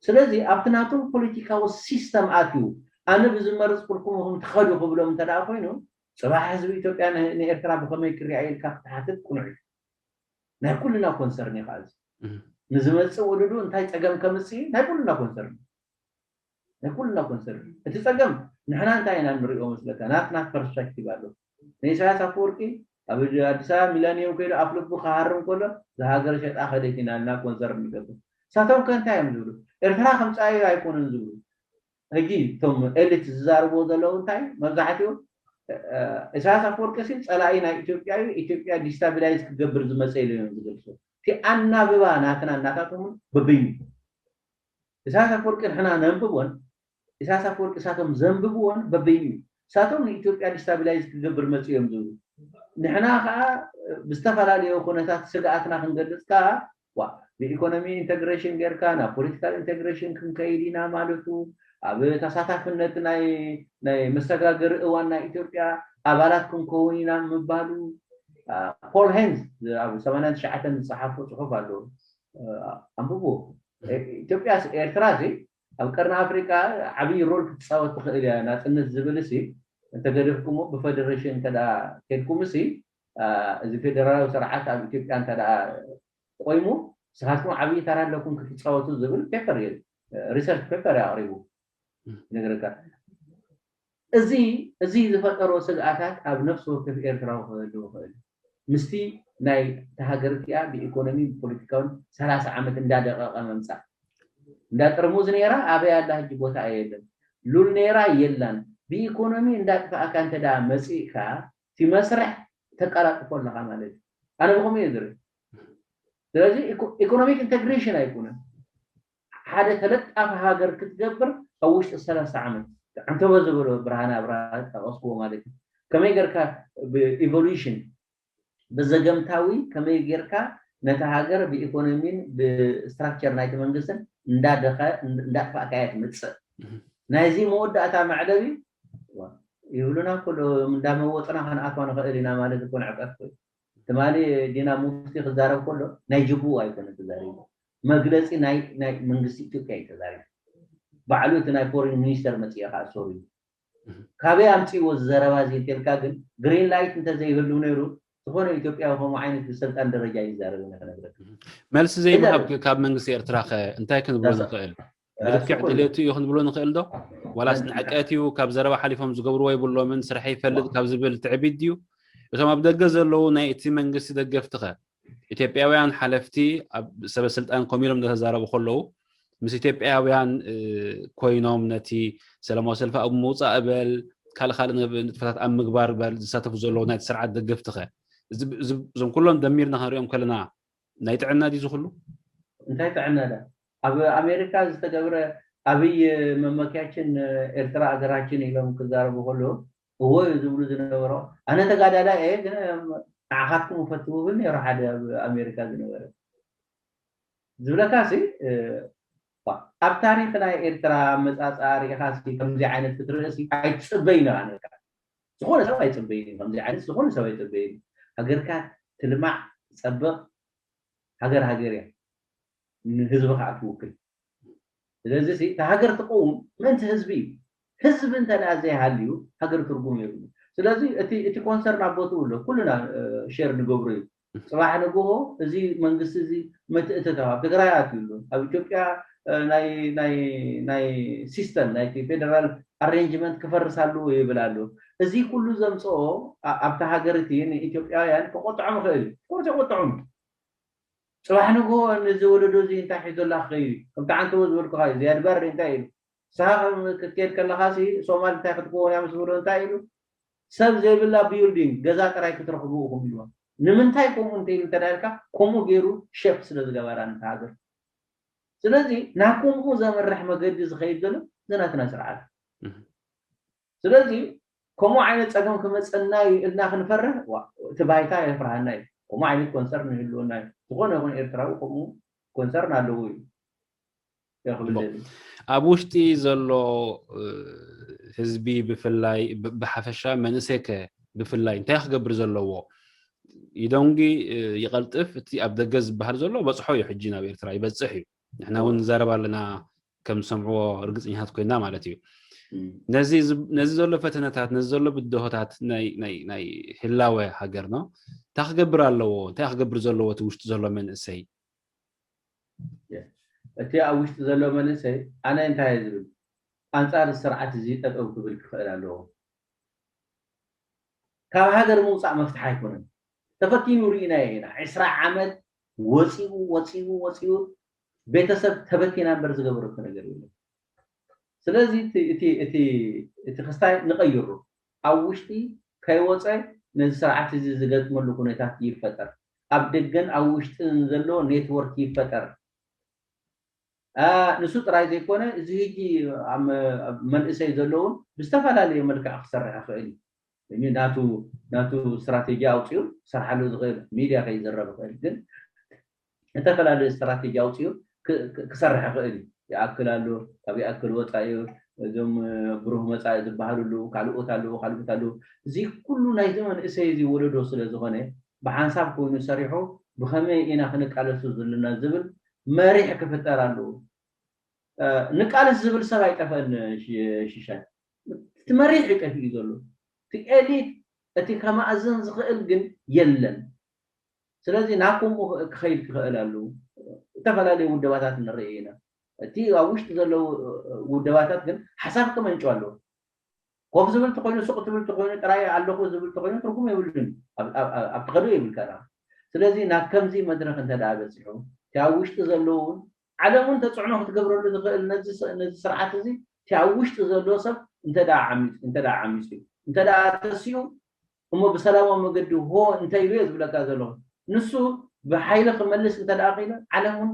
ስለዚ ኣብቲ ናቶም ፖለቲካዊ ሲስተም ኣትዩ ኣነ ብዝመረፅኩልኩም ኢኹም ትኸዱ ክብሎም እንተ ደኣ ኮይኑ ፅባሕ ህዝቢ ኢትዮጵያ ንኤርትራ ብኸመይ ክሪኣ ኢልካ ክትሓትት ቅኑዕ እዩ። ናይ ኩልና ኮንሰርን እዩ ከዓ እዚ ንዝመፅእ ወለዶ እንታይ ፀገም ከምፅእ ናይ ኩልና ኮንሰርን ናይ ኩልና ኮንሰርን እቲ ፀገም ንሕና እንታይ ኢና ንሪኦ መስለካ ናትና ፐርስፔክቲቭ ኣሎ ንኢሳያስ ኣፈወርቂ ኣብ ኣዲስ ኣበባ ሚላኒየም ከይዱ ኣፍ ልቡ ክሃርም ከሎ ዝሃገር ሸጣ ከደት ኢና ልና ኮንሰርን ንገብር እሳቶም ከ እንታይ እዮም ዝብሉ ኤርትራ ከምፃዩ ኣይኮነን ዝብሉ ሕጂ እቶም ኤሊት ዝዛርብዎ ዘለዉ እንታይ መብዛሕትኡ ኢሳያስ ኣፈወርቂ ሲ ፀላኢ ናይ ኢትዮጵያ እዩ ኢትዮጵያ ዲስታቢላይዝ ክገብር ዝመፀ ኢሉ እዮም ዝገልፁ እቲ ኣናብባ ናትና እናታቶም እውን በበይኑ እዩ። ኢሳያስ ኣፈወርቂ ንሕና ነንብቦን ኢሳያስ ኣፈወርቂ እሳቶም ዘንብብዎን በበይኑ እዩ። እሳቶም ንኢትዮጵያ ዲስታቢላይዝ ክገብር መፅኡ እዮም ዝብሉ። ንሕና ከዓ ብዝተፈላለዩ ኩነታት ስግኣትና ክንገልፅ ከዓ ዋ ብኢኮኖሚ ኢንተግሬሽን ጌርካ ናብ ፖለቲካል ኢንተግሬሽን ክንከይድ ኢና ማለቱ ኣብ ተሳታፍነት ናይ ናይ መሰጋገሪ እዋን ናይ ኢትዮጵያ ኣባላት ክንከውን ኢና ምባሉ ፖል ሄንዝ ኣብ ሰማንያን ትሽዓተን ዝፀሓፎ ፅሑፍ ኣሎ። ኣንብብዎ። ኢትዮጵያ ኤርትራ እዚ ኣብ ቀርኒ ኣፍሪቃ ዓብዪ ሮል ክትፃወት ትኽእል እያ ናፅነት ዝብል ሲ እንተገደፍኩሞ ብፈደሬሽን እንተ ከድኩም ሲ እዚ ፌደራላዊ ስርዓት ኣብ ኢትዮጵያ እንተ ቆይሙ ንስኻትኩም ዓብዪ ተራ ኣለኩም ክትፃወቱ ዝብል ፔፐር እዩ ሪሰርች ፔፐር ኣቕሪቡ ይነግረካ። እዚ እዚ ዝፈጠሮ ስግኣታት ኣብ ነፍሲ ወከፍ ኤርትራዊ ክህልው ይኽእል ምስቲ ናይ ተሃገር እቲኣ ብኢኮኖሚ ብፖለቲካውን ሰላሳ ዓመት እንዳደቀቀ መምፃእ እንዳጥርሙዝ ነይራ ኣበይ ኣላ ሕጂ ቦታ የለን ሉል ነይራ የላን ብኢኮኖሚ እንዳጥፋእካ እንተ መፂእካ እቲ መስርሕ ተቀላጥፎ ኣለካ ማለት እዩ ኣነ ብከምኡ እየ ዝርኢ ስለዚ ኢኮኖሚክ ኢንቴግሬሽን ኣይኮነን ሓደ ተለጣፊ ሃገር ክትገብር ኣብ ውሽጢ ሰላሳ ዓመት ዓንተቦ ዝበሎ ብርሃነ ኣብርሃ ጠቀስክዎ ማለት እዩ ከመይ ገርካ ብኢቮሉሽን ብዘገምታዊ ከመይ ጌርካ ነቲ ሃገር ብኢኮኖሚን ብስትራክቸር ናይቲ መንግስትን እንዳደኸ እንዳጥፋእካያ ትምፅእ ናይዚ መወዳእታ መዕለቢ ይብሉና ከሎ እንዳመወፅና ከነኣትዋ ንኽእል ኢና ማለት እኮ ንዕቀት ትማሊ ዲና ሙፍቲ ክዛረብ ከሎ ናይ ጅቡኡ ኣይኮነ ተዛሪቡ መግለፂ ናይ ናይ መንግስቲ ኢትዮጵያ እዩ ተዛሪቡ ባዕሉ እቲ ናይ ፎሪን ሚኒስተር መፅኦ ከዓ ሶሪ ካበይ ኣምፅእዎ ዘረባ እዚ እንተልካ ግን ግሪን ላይት እንተዘይህሉ ነይሩ ዝኾነ ኢትዮጵያዊ ከምኡ ዓይነት ብስልጣን ደረጃ ይዛረብ ነክነግረካ መልሲ ዘይምሃብ ካብ መንግስቲ ኤርትራ ከ እንታይ ክንብሎ ንኽእል ብልክዕ ድሌቱ እዩ ክንብሎ ንኽእል ዶ ዋላስ ንዕቀት እዩ ካብ ዘረባ ሓሊፎም ዝገብርዎ የብሎምን ስርሐ ይፈልጥ ካብ ዝብል ትዕቢት ድዩ እቶም ኣብ ደገ ዘለዉ ናይ እቲ መንግስቲ ደገፍቲ ከ ኢትዮጵያውያን ሓለፍቲ ኣብ ሰበ ስልጣን ኮም ኢሎም እንዳተዛረቡ ከለዉ ምስ ኢትዮጵያውያን ኮይኖም ነቲ ሰላማዊ ሰልፊ ኣብ ምውፃእ በል ካልእ ካልእ ንጥፈታት ኣብ ምግባር በል ዝሳተፉ ዘለዉ ናይቲ ስርዓት ደገፍቲ ከ እዞም ኩሎም ደሚርና ክንሪኦም ከለና ናይ ጥዕና ድዩ ዝኩሉ እንታይ ጥዕና ዳ ኣብ ኣሜሪካ ዝተገብረ ኣብይ መመኪያችን ኤርትራ ኣገራችን ኢሎም ክዛረቡ ከለዉ እዎ እዩ ዝብሉ ዝነበሮ ኣነ ተጋዳላይ እየ ግን ንዓኻትኩም እፈትው ብል ነይሩ ሓደ ኣብ ኣሜሪካ ዝነበረ ዝብለካ ሲ ኣብ ታሪክ ናይ ኤርትራ መፃፃ ሪኢካ ሲ ከምዚ ዓይነት ክትርኢ ሲ ኣይትፅበይ ኢና ነካ ዝኾነ ሰብ ኣይፅበይ እዩ ከምዚ ዓይነት ዝኾነ ሰብ ኣይፅበይ እዩ ሃገርካ ትልማዕ ትፀብቕ ሃገር ሃገር እያ ንህዝቢ ከዓ ትውክል ስለዚ እቲ ሃገር ትቀውም ምእንቲ ህዝቢ እዩ ህዝቢ እንተ ዘይሃልዩ ሃገር ትርጉም የብሉ ስለዚ እቲ ኮንሰርን ኣብ ቦትኡ ኣሎ ኩልና ሸር ንገብሮ እዩ ፅባሕ ንግሆ እዚ መንግስቲ እዚ ምትእትታው ኣብ ትግራይ ኣትዩ ኣሎ ኣብ ኢትዮጵያ ናይ ሲስተም ናይ ፌደራል ኣሬንጅመንት ክፈርስ ኣለዎ ይብል ኣሎ እዚ ኩሉ ዘምፅኦ ኣብቲ ሃገር እቲ ንኢትዮጵያውያን ክቆጥዖም ይኽእል እዩ ኮርስ ይቆጥዖም ፅባሕ ንግሆ ነዚ ወለዶ እዚ እንታይ ሒዞላ ክኸይድ እዩ ከምቲ ዓንተቦ ዝበልኩኻ እዩ ዝያድ ባር እንታይ ኢሉ ንስኻ ክትከይድ ከለኻ ሲ ሶማል እንታይ ክትከውን እያ ምስ በሎ እንታይ ኢሉ ሰብ ዘይብላ ቢልዲንግ ገዛ ጥራይ ክትረኽቡ ኢኹም ኢልዋ ንምንታይ ከምኡ እንተ ኢሉ እንተዳልካ ከምኡ ገይሩ ሸፕ ስለ ዝገበራ ነቲ ሃገር ስለዚ ናብ ከምኡ ዘምርሕ መገዲ ዝኸይድ ዘሎ ዝናትና ስርዓት ስለዚ ከምኡ ዓይነት ፀገም ክመፀና እዩ እልና ክንፈርህ እቲ ባይታ የፍርሃና እዩ ከምኡ ዓይነት ኮንሰርን ይህልወና እዩ ዝኾነ ይኹን ኤርትራዊ ከምኡ ኮንሰርን ኣለዎ እዩ ኣብ ውሽጢ ዘሎ ህዝቢ ብፍላይ ብሓፈሻ መንእሰይ ከ ብፍላይ እንታይ ክገብር ዘለዎ ይደንጉ ይቐልጥፍ እቲ ኣብ ደገ ዝበሃል ዘሎ በፅሖ እዩ ሕጂ ናብ ኤርትራ ይበፅሕ እዩ ንሕና እውን ንዛረብ ኣለና ከም ዝሰምዕዎ ርግፀኛታት ኮይና ማለት እዩ ነዚ ዘሎ ፈተነታት ነዚ ዘሎ ብድሆታት ናይ ህላወ ሃገር ነው እንታይ ክገብር ኣለዎ እንታይ ክገብር ዘለዎ እቲ ውሽጢ ዘሎ መንእሰይ እቲ ኣብ ውሽጢ ዘሎ መንእሰይ ኣነ እንታይ እየ ዝብል ኣንፃር ስርዓት እዚ ጠጠው ክብል ክኽእል ኣለዎ ካብ ሃገር ምውፃእ መፍትሒ ኣይኮነን ተፈቲኑ ርኢናዮ ኢና ዕስራ ዓመት ወፂኡ ወፂኡ ወፂኡ ቤተሰብ ተበቲና እምበር ዝገበረቶ ነገር የለን ስለዚ እቲ ክስታይ ንቀይሩ ኣብ ውሽጢ ከይወፀ ነዚ ስርዓት እዚ ዝገጥመሉ ኩነታት ይፈጠር ኣብ ደገን ኣብ ውሽጥን ዘሎ ኔትወርክ ይፈጠር። ንሱ ጥራይ ዘይኮነ፣ እዚ ሕጂ ኣብ መንእሰይ ዘለውን ብዝተፈላለየ መልክዕ ክሰርሕ ይኽእል እዩ። ናቱ ናቱ ስትራቴጂ ኣውፅኡ ክሰርሓሉ ዝኽእል፣ ሚድያ ከይዘረብ ይኽእል፣ ግን ዝተፈላለዩ ስትራቴጂ ኣውፅኡ ክሰርሕ ይኽእል እዩ። ይኣክል ኣሎ፣ ካብ ይኣክል ወፃኢ እዞም ብሩህ መፃኢ ዝበሃሉ ኣለዉ፣ ካልኦት ኣለዉ፣ ካልኦት ኣለዉ። እዚ ኩሉ ናይዚ መንእሰይ እዚ ወለዶ ስለ ዝኾነ፣ ብሓንሳብ ኮይኑ ሰሪሑ ብኸመይ ኢና ክንቃለሱ ዘለና ዝብል መሪሕ ክፍጠር ኣለዎ። ንቃለስ ዝብል ሰብ ኣይጠፈን። ሽሻይ፣ እቲ መሪሕ እዩ ጠፊኡ ዘሎ። እቲ ኤሊት፣ እቲ ከማእዝን ዝኽእል ግን የለን። ስለዚ ናብ ከምኡ ክኸይድ ክኽእል ኣለዎ። ዝተፈላለዩ ውደባታት ንርኢ ኢና። እቲ ኣብ ውሽጢ ዘለዉ ውደባታት ግን ሓሳብ ከመንጩ ኣለዎ። ኮፍ ዝብል ተኮይኑ፣ ሱቕ ትብል ተኮይኑ፣ ጥራይ ኣለኹ ዝብል ተኮይኑ ትርጉም የብሉን። ኣብ ትኸዶ የብልካ። ስለዚ ናብ ከምዚ መድረክ እንተ ደኣ በፂሑ፣ እቲ ኣብ ውሽጢ ዘለዉ እውን ዓለም እውን ተፅዕኖ ክትገብረሉ ዝኽእል ነዚ ስርዓት እዚ እቲ ኣብ ውሽጢ ዘሎ ሰብ እንተ ዓሚፁ፣ እንተ ተሲኡ፣ እሞ ብሰላማዊ መገዲ ሆ እንተ ኢሉ እየ ዝብለካ ዘለኹ። ንሱ ብሓይሊ ክመልስ እንተ ደኣ ክኢለ፣ ዓለም እውን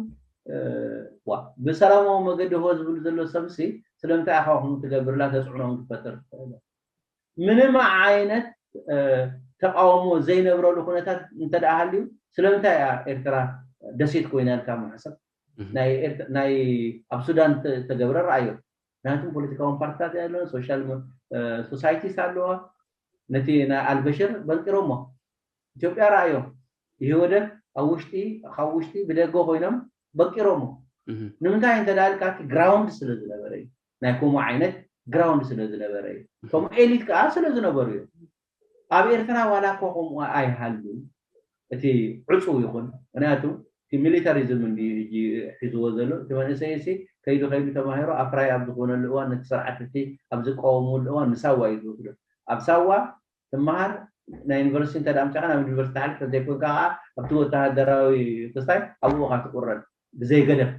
ዋ ብሰላማዊ መገዲ ሆ ዝብል ዘሎ ሰብሲ ስለምንታይ ኢኻ ከምኡ ትገብር ኢላ ተፅዕኖ እውን ክትፈጥር ትኽእል። ምንም ዓይነት ተቃውሞ ዘይነብረሉ ኩነታት እንተ ደኣ ሃልዩ፣ ስለምንታይ እያ ኤርትራ ደሴት ኮይና ኢልካ ምሕሳብ? ናይ ኣብ ሱዳን ተገብረ ረኣዮ። ምክንያቱም ፖለቲካውን ፓርቲታት ኣለዎ፣ ሶሻል ሶሳይቲስ ኣለዋ። ነቲ ናይ ኣልበሽር በንጢሮሞ። ኢትዮጵያ ረኣዮ። ይህወደግ ኣብ ውሽጢ፣ ካብ ውሽጢ ብደገ ኮይኖም በቂሮሞ። ንምንታይ እንተ ዳልካ እቲ ግራውንድ ስለ ዝነበረ እዩ። ናይ ከምኡ ዓይነት ግራውንድ ስለ ዝነበረ እዩ። ከምኡ ኤሊት ከዓ ስለ ዝነበሩ እዩ። ኣብ ኤርትራ ዋላ እኮ ከምኡ ኣይሃሉ፣ እቲ ዕፁው ይኹን። ምክንያቱ እቲ ሚሊታሪዝም እንዲ ሕጂ ሒዝዎ ዘሎ። እቲ መንእሰይ ሲ ከይዱ ከይዱ ተማሂሩ ኣፍራይ ኣብ ዝኾነሉ እዋን፣ ነቲ ስርዓት እቲ ኣብ ዝቃወምሉ እዋን ንሳዋ እዩ ዝወስዶ። ኣብ ሳዋ ትመሃር፣ ናይ ዩኒቨርሲቲ እንተ ኣምፀኻ ናብ ዩኒቨርሲቲ ሓሊፍ ተዘይኮንካ ከዓ ኣብቲ ወተሃደራዊ ክስታይ ኣብኡ ኢኻ ትቁረን ብዘይ ገደብ።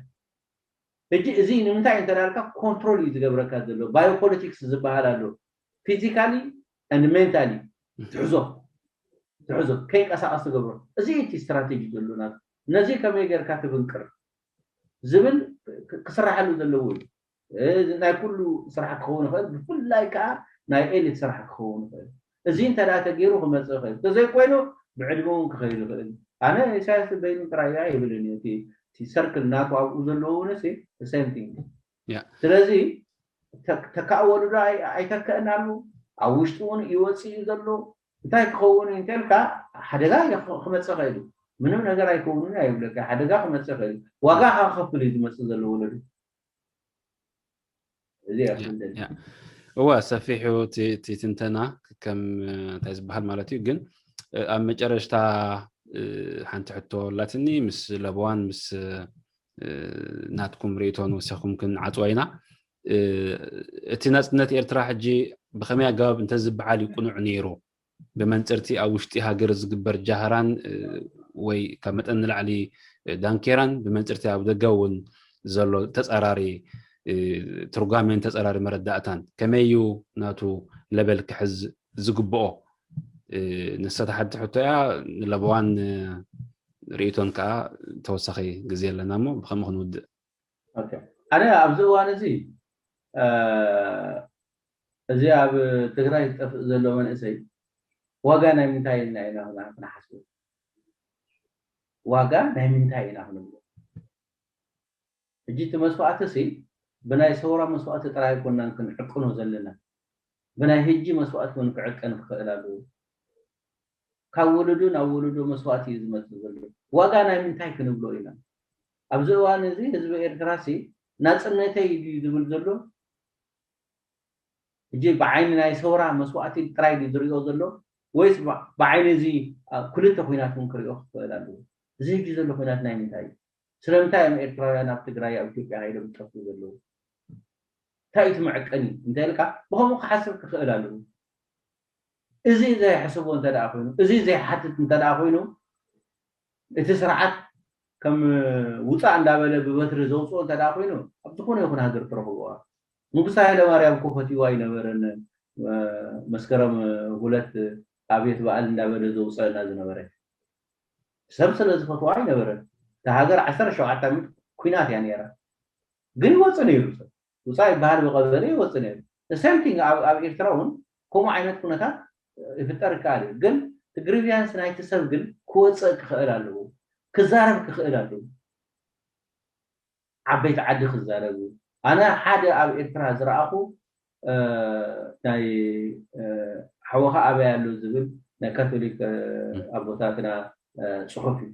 ሕጂ እዚ ንምንታይ እንተ ዳልካ ኮንትሮል እዩ ዝገብረካ ዘሎ። ባዮፖለቲክስ ዝበሃል ኣሎ። ፊዚካሊ ኤንድ ሜንታሊ ትሕዞ ትሕዞ ከይንቀሳቀስ ትገብሮ። እዚ እቲ ስትራቴጂ ዘሎ ናቱ። ነዚ ከመይ ጌርካ ትብንቅር ዝብል ክስራሓሉ ዘለዎ እዩ። ናይ ኩሉ ስራሕ ክኸውን ይኽእል፣ ብፍላይ ከዓ ናይ ኤሊት ስራሕ ክኸውን ይኽእል። እዚ እንተ ደኣ ተገይሩ ክመፅእ ይኽእል፣ እንተዘይኮይኑ ብዕድመ እውን ክኸይድ ይኽእል። ኣነ ኢሳያስ በይኑ ጥራይ እያ ይብልን እዩ። እቲ ሰርክል ናቱ ኣብኡ ዘለዎ እውን ሴም ቲንግ። ስለዚ ተካእ ወለዶ ኣይተክአን ኣሎ፣ ኣብ ውሽጢ እውን ይወፅእ እዩ ዘሎ። እንታይ ክኸውን እዩ እንተልካ ሓደጋ ክመፅእ ይኽእል እዩ። ምንም ነገር ኣይከውንን ኣይብለካ፣ ሓደጋ ክመፅእ ይኽእል እዩ። ዋጋ ከዓ ክኸፍል እዩ ዝመፅእ ዘሎ ወለዶ። እወ፣ ሰፊሑ እቲ ትንተና ከም እንታይ ዝበሃል ማለት እዩ። ግን ኣብ መጨረሽታ ሓንቲ ሕቶ ኣላትኒ፣ ምስ ለበዋን ምስ ናትኩም ርእይቶን ወሲኽኩም ክንዓፅዋ ኢና። እቲ ናፅነት ኤርትራ ሕጂ ብኸመይ ኣገባብ እንተዝበዓል እዩ ቅኑዕ ነይሩ? ብመንፅርቲ ኣብ ውሽጢ ሃገር ዝግበር ጃህራን ወይ ካብ መጠን ንላዕሊ ዳንኬራን ብመንፅርቲ ኣብ ደገ እውን ዘሎ ተፃራሪ ትርጓሜን ተፃራሪ መረዳእታን ከመይ እዩ ናቱ ለበል ክሕዝ ዝግብኦ? ንሰታ ሓንቲ ሕቶ እያ። ንለበዋን ርእይቶን ከዓ ተወሳኺ ግዜ ኣለና እሞ ብኸምኡ ክንውድእ። ኣነ ኣብዚ እዋን እዚ እዚ ኣብ ትግራይ ዝጠፍእ ዘሎ መንእሰይ ዋጋ ናይ ምንታይ ኢልና ኢና ክንሓስብ? ዋጋ ናይ ምንታይ ኢና ክንብሎ? ሕጂ እቲ መስዋእቲ ሲ ብናይ ሰውራ መስዋእቲ ጥራይ ኣይኮናን ክንዕቅኖ ዘለና፣ ብናይ ሕጂ መስዋእቲ እውን ክዕቀን ክኽእል ኣለዎ። ካብ ወለዶ ናብ ወለዶ መስዋእቲ እዩ ዝመፅእ ዘሎ። ዋጋ ናይ ምንታይ ክንብሎ ኢና? ኣብዚ እዋን እዚ ህዝቢ ኤርትራ ሲ ናፅነተይ ድዩ ዝብል ዘሎ? ሕጂ ብዓይኒ ናይ ሰውራ መስዋእቲ ጥራይ ድዩ ዝሪኦ ዘሎ ወይስ ብዓይኒ እዚ ክልተ ኩናት እውን ክሪኦ ክኽእል ኣለዎ? እዚ ሕጂ ዘሎ ኩናት ናይ ምንታይ እዩ? ስለምንታይ እዮም ኤርትራውያን ኣብ ትግራይ ኣብ ኢትዮጵያ ከይዶም ዝጠፍኡ ዘለዉ? እንታይ እዩ እቲ መዐቀኒ እንተ ኢልካ ብኸምኡ ክሓስብ ክኽእል ኣለዎ። እዚ ዘየሕስቦ እንተ ደኣ ኮይኑ፣ እዚ ዘይሓትት እንተ ደኣ ኮይኑ፣ እቲ ስርዓት ከም ውፃእ እንዳበለ ብበትሪ ዘውፅኦ እንተ ደኣ ኮይኑ ኣብ ዝኾነ ይኹን ሃገር ትረኽብዋ። ንጉስ ሃይለ ማርያም እኮ ፈትይዋ ኣይነበረን። መስከረም ሁለት ኣብየት በዓል እንዳበለ ዘውፀአና ዝነበረ ሰብ ስለ ዝፈትዋ ኣይነበረን። እታ ሃገር ዓሰርተ ሸውዓተ ዓመት ኩናት እያ ነይራ። ግን ይወፅእ ነይሩ ሰብ። ውፃእ ይበሃል ብቐበሌ ይወፅእ ነይሩ። The same thing ኣብ ኣብ ኤርትራ እውን ከምኡ ዓይነት ኩነታት ይፍጠር ይከኣል እዩ። ግን እቲ ግሪቪያንስ ናይቲ ሰብ ግን ክወፅእ ክኽእል ኣለዎ፣ ክዛረብ ክኽእል ኣለዎ። ዓበይቲ ዓዲ ክዛረቡ። ኣነ ሓደ ኣብ ኤርትራ ዝረኣኹ ናይ ሓወኻ ኣበይ ኣሎ ዝብል ናይ ካቶሊክ ኣቦታትና ፅሑፍ እዩ።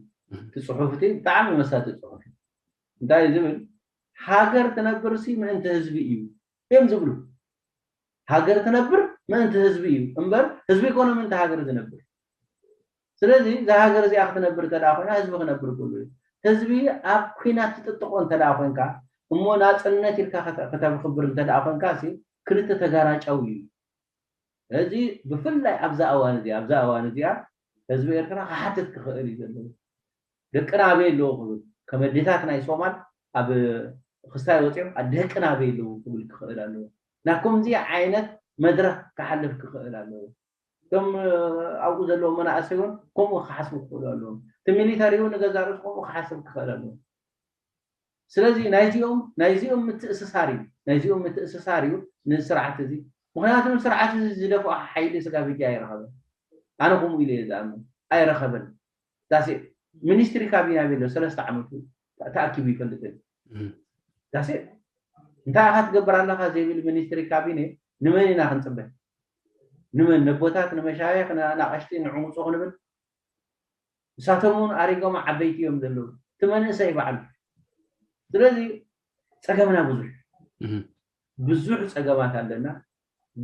እቲ ፅሑፍ እቲ ብጣዕሚ መሳጢ ፅሑፍ እዩ። እንታይ እዩ ዝብል? ሃገር ትነብር ሲ ምእንቲ ህዝቢ እዩ እዮም ዝብሉ። ሃገር ትነብር ምእንቲ ህዝቢ እዩ እምበር ህዝቢ ይኮነ ምእንቲ ሃገር ዝነብር። ስለዚ እዛ ሃገር እዚኣ ክትነብር እንተ ደኣ ኮይና ህዝቢ ክነብር ክብሉ እዩ። ህዝቢ ኣብ ኩናት ትጥጥቆ እንተ ደኣ ኮንካ እሞ ናፅነት ኢልካ ከተብክብር እንተ ደኣ ኮንካ ሲ ክልተ ተጋራጫዊ እዩ። ስለዚ ብፍላይ ኣብዛ እዋን እዚኣ ኣብዛ እዋን እዚኣ ህዝቢ ኤርትራ ክሓትት ክኽእል እዩ ዘለዎ። ደቅና ኣበይ ኣለዉ ክብል ከም ኣዴታት ናይ ሶማል ኣብ ክስታይ ወፂኦም ደቅና ኣበይ ኣለዉ ክብል ክኽእል ኣለዎ። ናብ ከምዚ ዓይነት መድረክ ክሓልፍ ክኽእል ኣለዎ። እቶም ኣብኡ ዘለዉ መናእሰይ እውን ከምኡ ክሓስቡ ክኽእሉ ኣለዎም። እቲ ሚሊተሪ እውን ንገዛ ርእሱ ከምኡ ክሓስብ ክኽእል ኣለዎ። ስለዚ ናይዚኦም ናይዚኦም ምትእስሳር እዩ ናይዚኦም ምትእስሳር እዩ ንስርዓት እዚ። ምክንያቱ ስርዓት እዚ ዝደፍኦ ሓይሊ ስጋብ ሕጂ ኣይረኸበን። ኣነ ከምኡ ኢለ እየ ዝኣምን። ኣይረኸበን። ዳሴ ሚኒስትሪ ካቢነ ኣበይ ኣሎ? ሰለስተ ዓመቱ ተኣኪቡ ይፈልጥን። ዳሴ እንታይ ኢኻ ትገብር ኣለኻ ዘይብል ሚኒስትሪ ካቢነ ንመን ኢና ክንፅበ? ንመን? ነቦታት፣ ንመሻየኽ፣ ንኣናቐሽቲ፣ ንዕሙፁ ክንብል? ንሳቶም እውን ኣሪጎም ዓበይቲ እዮም ዘለዉ። እቲ መንእሰይ ባዕሉ። ስለዚ ፀገምና ብዙሕ ብዙሕ ፀገማት ኣለና።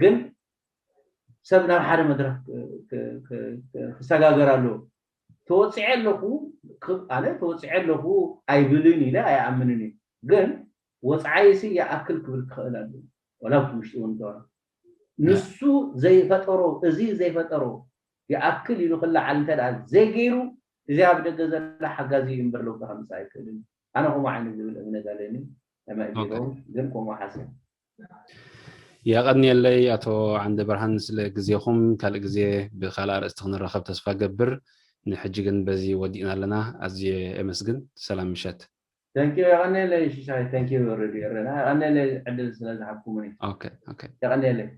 ግን ሰብ ናብ ሓደ መድረክ ክሰጋገር ኣለዎ። ተወፅዐ ኣለኹ ኣነ ተወፅዐ ኣለኹ ኣይብልን ኢለ ኣይኣምንን እዩ። ግን ወፅዓይሲ ይኣክል ክብል ክኽእል ኣለዎ። ወላ ኣብቲ ውሽጢ እውን እንተኾነ ንሱ ዘይፈጠሮ እዚ ዘይፈጠሮ ይኣክል ኢሉ ክለዓል እንተ ደኣ ዘይገይሩ እዚ ኣብ ደገ ዘላ ሓጋዚ እዩ እምበር ለውጢ ከምፅእ ኣይክእልን። ኣነ ከምኡ ዓይነት ዝብል እምነት ኣለኒ። ተማእዚሮም ግን ከምኡ ሓስብ። የቐንየለይ ኣቶ ዓንደ ብርሃን ስለ ግዜኹም። ካልእ ግዜ ብካልእ ኣርእስቲ ክንራኸብ ተስፋ ገብር። ንሕጂ ግን በዚ ወዲእና ኣለና። ኣዝየ የመስግን። ሰላም ምሸት። Thank you የቐንየለይ ሽሻይ። Thank you ሬድዮ ኤረና የቐንየለይ ዕድል ስለ ዝሃብኩምኒ። Okay okay የቐንየለይ።